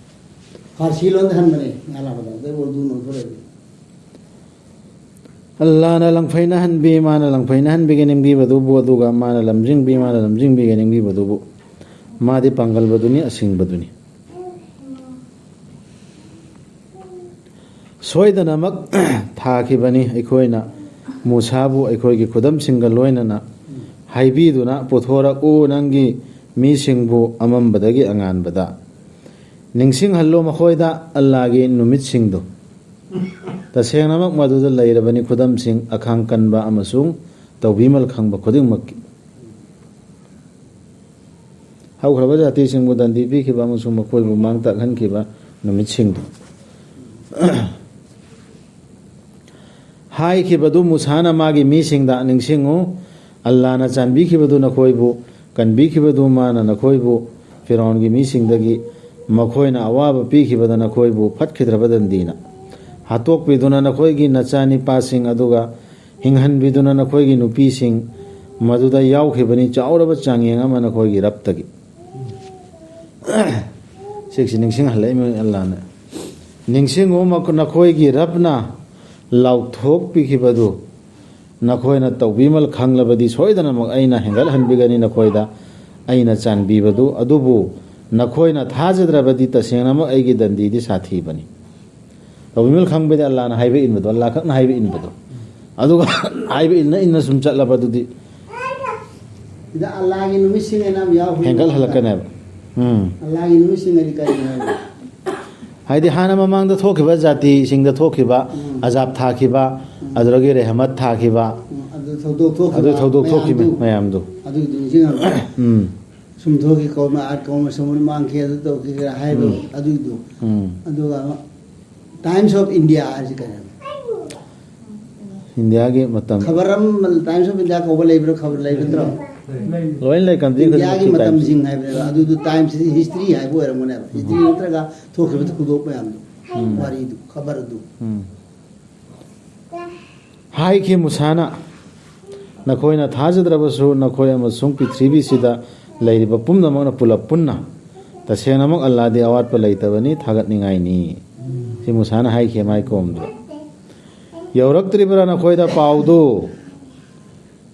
ꯐꯥꯔꯁꯤ ꯂꯣꯟꯗ ꯍꯟꯕꯅꯦ, ꯉꯥ ꯂꯥꯛꯄꯗ꯫ ꯑꯗꯩ ꯎꯔꯗꯨꯅ ꯑꯣꯟꯊꯣꯔꯛꯏꯅꯤ꯫ ꯑꯜꯂꯥꯅ ꯂꯪꯐꯩꯅ ꯍꯟꯕꯤ, ꯃꯥꯅ ꯂꯪꯐꯩꯅ ꯍꯟꯕꯤꯒ ꯅꯤꯡꯕꯤꯕꯗꯨꯕꯨ, ꯑꯗꯨꯒ ꯃꯥꯅ ꯂꯝꯖꯤꯡꯕꯤ, ꯃꯥꯅ ꯂꯝꯖꯤꯡꯕꯤꯒ ꯅꯤꯡꯕꯤꯕꯗꯨꯕꯨ꯫ ꯃꯥꯗꯤ ꯄꯥꯡꯒꯜꯕꯗꯨꯅꯤ, ꯑꯁꯤꯡꯕꯗꯨꯅꯤ꯫ ꯁꯣꯏꯗꯅꯃꯛ ꯊꯥꯈꯤꯕꯅꯤ ꯑꯩꯈꯣꯏꯅ ꯃꯨꯁꯥꯕꯨ ꯑꯩꯈꯣꯏꯒꯤ ꯈꯨꯗꯝꯁꯤꯡꯒ ꯂꯣꯏꯅꯅ ꯍꯥꯏꯕꯤꯗꯨꯅ, "ꯄꯨꯊꯣꯔꯛꯎ ꯅꯪꯒꯤ ꯃꯤꯁꯤꯡꯕꯨ ꯑꯃꯝꯕꯗꯒꯤ ꯑꯉꯥꯟꯕꯗ꯫ ꯅꯤꯡꯁꯤꯡꯍꯜꯂꯨ ꯃꯈꯣꯏꯗ ꯑꯜꯂꯥꯒꯤ ꯅꯨꯃꯤꯠꯁꯤꯡꯗꯨ꯫ ꯇꯁꯦꯡꯅꯃꯛ ꯃꯗꯨꯗ ꯂꯩꯔꯕꯅꯤ ꯈꯨꯗꯝꯁꯤꯡ, ꯑꯈꯥꯡ ꯀꯟꯕ ꯑꯃꯁꯨꯡ ꯇꯧꯕꯤꯃꯜ ꯈꯪꯕ ꯈꯨꯗꯤꯡꯃꯛꯀꯤ"꯫ ꯍꯧꯈ꯭ꯔꯕ ꯖꯥꯇꯤꯁꯤꯡꯕꯨ ꯗꯟꯗꯤ ꯄꯤꯈꯤꯕ ꯑꯃꯁꯨꯡ ꯃꯈꯣꯏꯕꯨ ꯃꯥꯡ ꯇꯥꯛꯍꯟꯈꯤꯕ ꯅꯨꯃꯤꯠꯁꯤꯡꯗꯨ꯫ ꯍꯥꯏꯈꯤꯕꯗꯨ ꯃꯨꯁꯥꯅ ꯃꯥꯒꯤ ꯃꯤꯁꯤꯡꯗ, "ꯅꯤꯡꯁꯤꯡꯉꯨ, ꯑꯜꯂꯥꯅ ꯆꯥꯟꯕꯤꯈꯤꯕꯗꯨ ꯅꯈꯣꯏꯕꯨ ꯀꯟꯕꯤꯈꯤꯕꯗꯨ, ꯃꯥꯅ ꯅꯈꯣꯏꯕꯨ ꯐꯤꯔꯥꯎꯟꯒꯤ ꯃꯤꯁꯤꯡꯗꯒꯤ ꯃꯈꯣꯏꯅ ꯑꯋꯥꯕ ꯄꯤꯈꯤꯕꯗ ꯅꯈꯣꯏꯕꯨ ꯐꯠꯈꯤꯗ꯭ꯔꯕ ꯗꯟꯗꯤꯅ ꯍꯥꯠꯇꯣꯛꯄꯤꯗꯨꯅ ꯅꯈꯣꯏꯒꯤ ꯅꯆꯥꯅꯤꯄꯥꯁꯤꯡ ꯑꯗꯨꯒ ꯍꯤꯡꯍꯟꯕꯤꯗꯨꯅ ꯅꯈꯣꯏꯒꯤ ꯅꯨꯄꯤꯁꯤꯡ ꯃꯗꯨꯗ ꯌꯥꯎꯈꯤꯕꯅꯤ, ꯆꯥꯎꯔꯕ ꯆꯥꯡꯌꯦꯡ ꯑꯃ ꯅꯈꯣꯏꯒꯤ ꯔꯕꯇꯒꯤ"꯫ ꯁꯤꯛꯁꯤ ꯅꯤꯡꯁꯤꯡꯍꯜꯂꯛꯏ ꯑꯜꯂꯥꯅ꯫ "ꯅꯤꯡꯁꯤꯡꯉꯨ, ꯃꯈ-, ꯅꯈꯣꯏꯒꯤ ꯔꯕꯅ ꯂꯥꯎꯊꯣꯛꯄꯤꯈꯤꯕꯗꯨ ꯅꯈꯣꯏꯅ ꯇꯧꯕꯤꯃꯜ ꯈꯪꯂꯕꯗꯤ ꯁꯣꯏꯗꯅꯃꯛ ꯑꯩꯅ ꯍꯦꯟꯒꯠꯍꯟꯕꯤꯒꯅꯤ ꯅꯈꯣꯏꯗ ꯑꯩꯅ ꯆꯥꯟꯕꯤꯕꯗꯨ꯫ ꯑꯗꯨꯕꯨ ꯅꯈꯣꯏꯅ ꯊꯥꯖꯗ꯭ꯔꯕꯗꯤ ꯇꯁꯦꯡꯅꯃꯛ ꯑꯩꯒꯤ ꯗꯟꯗꯤꯗꯤ ꯁꯥꯊꯤꯕꯅꯤ"꯫ ꯇꯧꯕꯤꯃꯜ ꯈꯪꯕꯗꯤ ꯑꯜꯂꯥꯅ ꯍꯥꯏꯕ ꯏꯟꯕꯗꯣ, ꯑꯜꯂꯥ ꯈꯛꯅ ꯍꯥꯏꯕ ꯏꯟꯕꯗꯣ꯫ ꯑꯗꯨꯒ ꯍꯥꯏꯕ ꯏꯟꯅ ꯏꯟꯅ ꯁꯨꯝ ꯆꯠꯂꯕ ꯑꯗꯨꯗꯤ꯫ ꯁꯤꯗ ꯑꯜꯂꯥꯒꯤ ꯅꯨꯃꯤꯠꯁꯤꯡ ꯍꯥꯏꯅ ꯑꯃ ꯌꯥꯎꯕꯅꯤ꯫ ꯍꯦꯟꯒꯠꯍꯜꯂꯛꯀꯅꯦꯕ꯫ ꯎꯝ꯫ ꯑꯜꯂꯥꯒꯤ ꯅꯨꯃꯤꯠꯁꯤꯡ ꯍꯥꯏꯗꯤ ꯀꯔꯤꯅꯣ ꯍꯥꯏꯕ? ꯍꯥꯏꯗꯤ ꯍꯥꯟꯅ ꯃꯃꯥꯡꯗ ꯊꯣꯛꯈꯤꯕ ꯖꯥꯇꯤꯁꯤꯡꯗ ꯊꯣꯛꯈꯤꯕ, ꯎꯝ꯫ ꯑꯖꯥꯕ ꯊꯥꯈꯤꯕ, ꯎꯝ꯫ ꯑꯗꯨꯗꯒꯤ ꯔꯦꯍꯃꯠ ꯊꯥꯈꯤꯕ, ꯎꯝ, ꯑꯗꯨ ꯊꯧꯗꯣꯛ ꯊꯣꯛꯈꯤꯕ ꯑꯗꯨ ꯊꯧꯗꯣꯛ ꯊꯣꯛꯈꯤꯕ ꯃꯌꯥꯝꯗꯨ꯫ ꯃꯌꯥꯝꯗꯨ꯫ ꯑꯗꯨꯒꯤꯗꯨ ꯅꯤꯡꯁꯤꯡꯍꯜꯂꯣ꯫ ꯎꯝ꯫ ꯁꯨꯝ ꯊꯣꯛꯈꯤ, ꯀꯧꯃ ꯑꯥꯔꯠ ꯀꯧꯃ ꯁꯃꯨꯟ ꯃꯥꯡꯈꯤ, ꯑꯗꯨ ꯇꯧꯈꯤ ꯈꯔ ꯍꯥꯏꯕ, ꯎꯝ꯫ ꯑꯗꯨꯏꯗꯣ꯫ ꯎꯝ꯫ ꯑꯗꯨꯒ ꯇꯥꯏꯝꯁ ꯑꯣꯐ ꯏꯟꯗꯤꯌꯥ ꯍꯥꯏꯁꯤ ꯀꯩꯅꯣ? ꯏꯟꯗꯤꯌꯥꯒꯤ ꯃꯇꯝ꯫ ꯈꯕꯔ ꯑꯃ, ꯇꯥꯏꯝꯁ ꯑꯣꯐ ꯏꯟꯗꯤꯌꯥ ꯀꯧꯕ ꯂꯩꯕ꯭ꯔꯥ? ꯈꯕꯔ ꯂꯩꯕ ꯅꯠꯇ꯭ꯔꯣ? ꯂꯣꯏ ꯂꯩ, ꯀꯟꯇ꯭ꯔꯤ ꯏꯟꯗꯤꯌꯥꯒꯤ ꯈꯨꯗꯤꯡꯃꯛꯀꯤ ꯃꯇꯝꯁꯤꯡ ꯇꯥꯏꯝꯁ꯫ ꯍꯥꯏꯕꯅꯦꯕ꯫ ꯑꯗꯨꯗꯨ ꯇꯥꯏꯝꯁ ꯍꯤꯁꯇ꯭ꯔꯤ ꯍꯥꯏꯕ ꯑꯣꯏꯔꯝꯒꯅꯦꯕ꯫ ꯍꯤꯁꯇ꯭ꯔꯤ ꯅꯠꯇ꯭ꯔꯒ ꯊꯣꯛꯈꯤꯕ ꯊꯧꯗꯣꯛ ꯃꯌꯥꯝꯗꯣ, ꯎꯝ꯫ ꯋꯥꯔꯤꯗꯨ, ꯈꯕꯔꯗꯨ꯫ ꯎꯝ꯫ ꯍꯥꯏꯈꯤ ꯃꯨꯁꯥꯅ, "ꯅꯈꯣꯏꯅ ꯊꯥꯖꯗ꯭ꯔꯕꯁꯨ, ꯅꯈꯣꯏ ꯑꯃꯁꯨꯡ ꯄ꯭ꯔꯤꯊꯤꯕꯤꯁꯤꯗ ꯂꯩꯔꯤꯕ ꯄꯨꯝꯅꯃꯛꯅ ꯄꯨꯂꯞ ꯄꯨꯟꯅ, ꯇꯁꯦꯡꯅꯃꯛ ꯑꯜꯂꯥꯗꯤ ꯑꯋꯥꯠꯄ ꯂꯩꯇꯕꯅꯤ, ꯊꯥꯒꯠꯅꯤꯡꯉꯥꯏꯅꯤ"꯫ ꯁꯤ ꯃꯨꯁꯥꯅ ꯍꯥꯏꯈꯤ ꯃꯥꯏ ꯀꯣꯝꯗ꯫ "ꯌꯧꯔꯛꯇ꯭ꯔꯤꯕ꯭ꯔꯥ ꯅꯈꯣꯏꯗ ꯄꯥꯎꯗꯨ?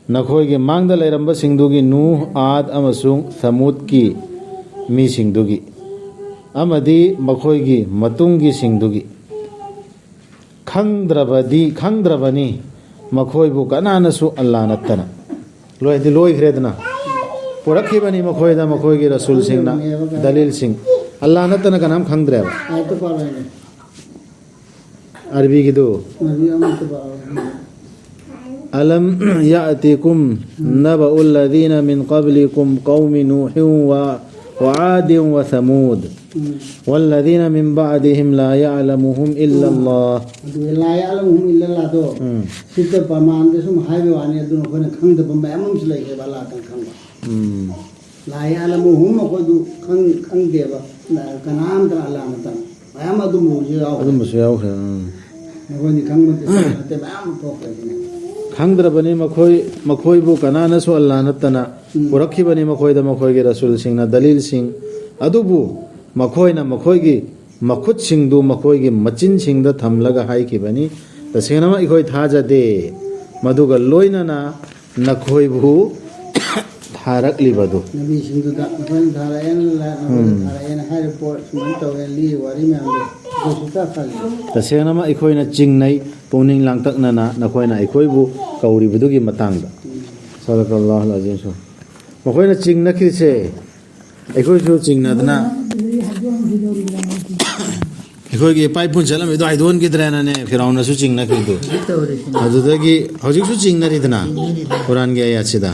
ꯅꯈꯣꯏꯒꯤ ꯃꯥꯡꯗ ꯂꯩꯔꯝꯕꯁꯤꯡꯗꯨꯒꯤ, ꯅꯨꯍ, ꯑꯥꯗ ꯑꯃꯁꯨꯡ ꯊꯃꯨꯗꯀꯤ ꯃꯤꯁꯤꯡꯗꯨꯒꯤ, ꯑꯃꯗꯤ ꯃꯈꯣꯏꯒꯤ ꯃꯇꯨꯡꯒꯤꯁꯤꯡꯗꯨꯒꯤ꯫ ꯈꯪꯗ꯭ꯔꯕꯗꯤ, ꯈꯪꯗ꯭ꯔꯕꯅꯤ ꯃꯈꯣꯏꯕꯨ ꯀꯅꯥꯅꯁꯨ ꯑꯜꯂꯥ ꯅꯠꯇꯅ"꯫ ꯂꯣꯏꯗꯤ ꯂꯣꯏꯈ꯭ꯔꯦꯗꯅ꯫ ꯄꯨꯔꯛꯈꯤꯕꯅꯤ ꯃꯈꯣꯏꯗ ꯃꯈꯣꯏꯒꯤ ꯔꯁꯨꯜꯁꯤꯡꯅ ꯗꯂꯤꯜꯁꯤꯡ꯫ ꯑꯜꯂꯥ ꯅꯠꯇꯅ ꯀꯅꯥꯝ ꯈꯪꯗ꯭ꯔꯦꯕ꯫ ꯑꯥꯌꯠꯇꯨ ꯄꯥꯔꯣꯅꯦ꯫ ꯑꯔꯕꯤꯒꯤꯗꯨ꯫ ꯑꯔꯕꯤ ꯑꯃꯠꯇ ꯄꯥꯔꯣ꯫ "ألم يأتكم نبأ الذين من قبلكم قوم نوح و-، وعاد وثمود والذين من بعدهم لا يعلمهم إلا الله". ꯑꯗꯨꯒ "لا يعلمهم إلا الله" ꯗꯣ꯫ ꯎꯝ꯫ ꯁꯤꯗ ꯄ꯭ꯔꯃꯥꯟꯗ ꯁꯨꯝ ꯍꯥꯏꯕ ꯋꯥꯅꯤ, ꯑꯗꯨꯅ ꯑꯩꯈꯣꯏꯅ ꯈꯪꯗꯕ ꯃꯌꯥꯝ ꯑꯃꯁꯨ ꯂꯩꯈ꯭ꯔꯦꯕ, ꯑꯜꯂꯥꯍ ꯈꯛꯇꯪ ꯈꯪꯕ꯫ ꯎꯝ꯫ "لا يعلمهم" ꯑꯩꯈꯣꯏꯗꯨ ꯈꯪ-, ꯈꯪꯗꯦꯕ꯫ ꯀꯅꯥꯝꯇꯅ, ꯑꯜꯂꯥꯍ ꯅꯠꯇꯅ꯫ ꯃꯌꯥꯝ ꯑꯗꯨꯝꯕꯁꯨ ꯌꯥꯎꯈ꯭ꯔꯦ꯫ ꯑꯗꯨꯝꯕꯁꯨ ꯌꯥꯎꯈ꯭ꯔꯦ, ꯎꯝ꯫ ꯃꯈꯣꯏꯗꯤ ꯈꯪꯕ ꯅꯠꯇꯦ, ꯃꯌꯥꯝ ꯊꯣꯛꯈ꯭ꯔꯦ ꯑꯗꯨꯅ꯫ ꯈꯪꯗ꯭ꯔꯕꯅꯤ ꯃꯈꯣꯏ, ꯃꯈꯣꯏꯕꯨ ꯀꯅꯥꯅꯁꯨ ꯑꯜꯂꯥꯍ ꯅꯠꯇꯅ꯫ ꯎꯝ꯫ ꯄꯨꯔꯛꯈꯤꯕꯅꯤ ꯃꯈꯣꯏꯗ ꯃꯈꯣꯏꯒꯤ ꯔꯁꯨꯜꯁꯤꯡꯅ ꯗꯂꯤꯜꯁꯤꯡ꯫ ꯑꯗꯨꯕꯨ ꯃꯈꯣꯏꯅ ꯃꯈꯣꯏꯒꯤ ꯃꯈꯨꯠꯁꯤꯡꯗꯨ ꯃꯈꯣꯏꯒꯤ ꯃꯆꯤꯟꯁꯤꯡꯗ ꯊꯝꯂꯒ ꯍꯥꯏꯈꯤꯕꯅꯤ, "ꯇꯁꯦꯡꯅꯃꯛ ꯑꯩꯈꯣꯏ ꯊꯥꯖꯗꯦ"꯫ ꯃꯗꯨꯒ ꯂꯣꯏꯅꯅ ꯅꯈꯣꯏꯕꯨ ꯊꯥꯔꯛꯂꯤꯕꯗꯨ꯫ ꯅꯕꯤꯁꯤꯡꯗꯨꯗ ꯅꯈꯣꯏꯅ ꯊꯥꯔꯛꯑꯦꯅ, ꯅꯈꯣꯏꯅ ꯎꯝ꯫ ꯊꯥꯔꯛꯑꯦꯅ ꯍꯥꯏꯔꯤꯕ ꯄꯣꯠ ꯁꯨꯃꯥꯏꯅ ꯇꯧꯋꯦ, ꯂꯤꯔꯤꯕ ꯋꯥꯔꯤ ꯃꯌꯥꯝꯗꯣ ꯑꯩꯈꯣꯏ ꯁꯨꯛꯊꯥ ꯊꯥꯖꯗꯦ꯫ ꯇꯁꯦꯡꯅꯃꯛ ꯑꯩꯈꯣꯏꯅ ꯆꯤꯡꯅꯩ, ꯄꯨꯛꯅꯤꯡ ꯂꯥꯡꯇꯛꯅꯅ ꯅꯈꯣꯏꯅ ꯑꯩꯈꯣꯏꯕꯨ ꯀꯧꯔꯤꯕꯗꯨꯒꯤ ꯃꯇꯥꯡꯗ꯫ ꯎꯝ꯫ ꯁꯗꯀꯜꯂꯥꯍꯨꯜ ꯑꯖꯤꯝ꯫ ꯃꯈꯣꯏꯅ ꯆꯤꯡꯅꯈ꯭ꯔꯤꯁꯦ, ꯑꯩꯈꯣꯏꯁꯨ ꯆꯤꯡꯅꯗꯅ, ꯑꯩꯈꯣꯏꯒꯤ ꯏꯄꯥ ꯏꯄꯨꯅ ꯆꯠꯂꯝꯃꯤꯗꯣ ꯍꯥꯏꯗꯣꯛꯍꯟꯈꯤꯗ꯭ꯔꯦꯅꯅꯦ, ꯐꯤꯔꯥꯎꯅꯁꯨ ꯆꯤꯡꯅꯈ꯭ꯔꯤꯗꯣ꯫ ꯍꯧꯖꯤꯛ ꯇꯧꯔꯤꯁꯤꯅꯦ꯫ ꯑꯗꯨꯗꯒꯤ ꯍꯧꯖꯤꯛꯁꯨ ꯆꯤꯡꯅꯔꯤꯗꯅ, ꯆꯤꯡꯅꯔꯤꯗꯅ꯫ ꯀꯨꯔꯥꯟꯒꯤ ꯑꯌꯥꯠꯁꯤꯗ꯫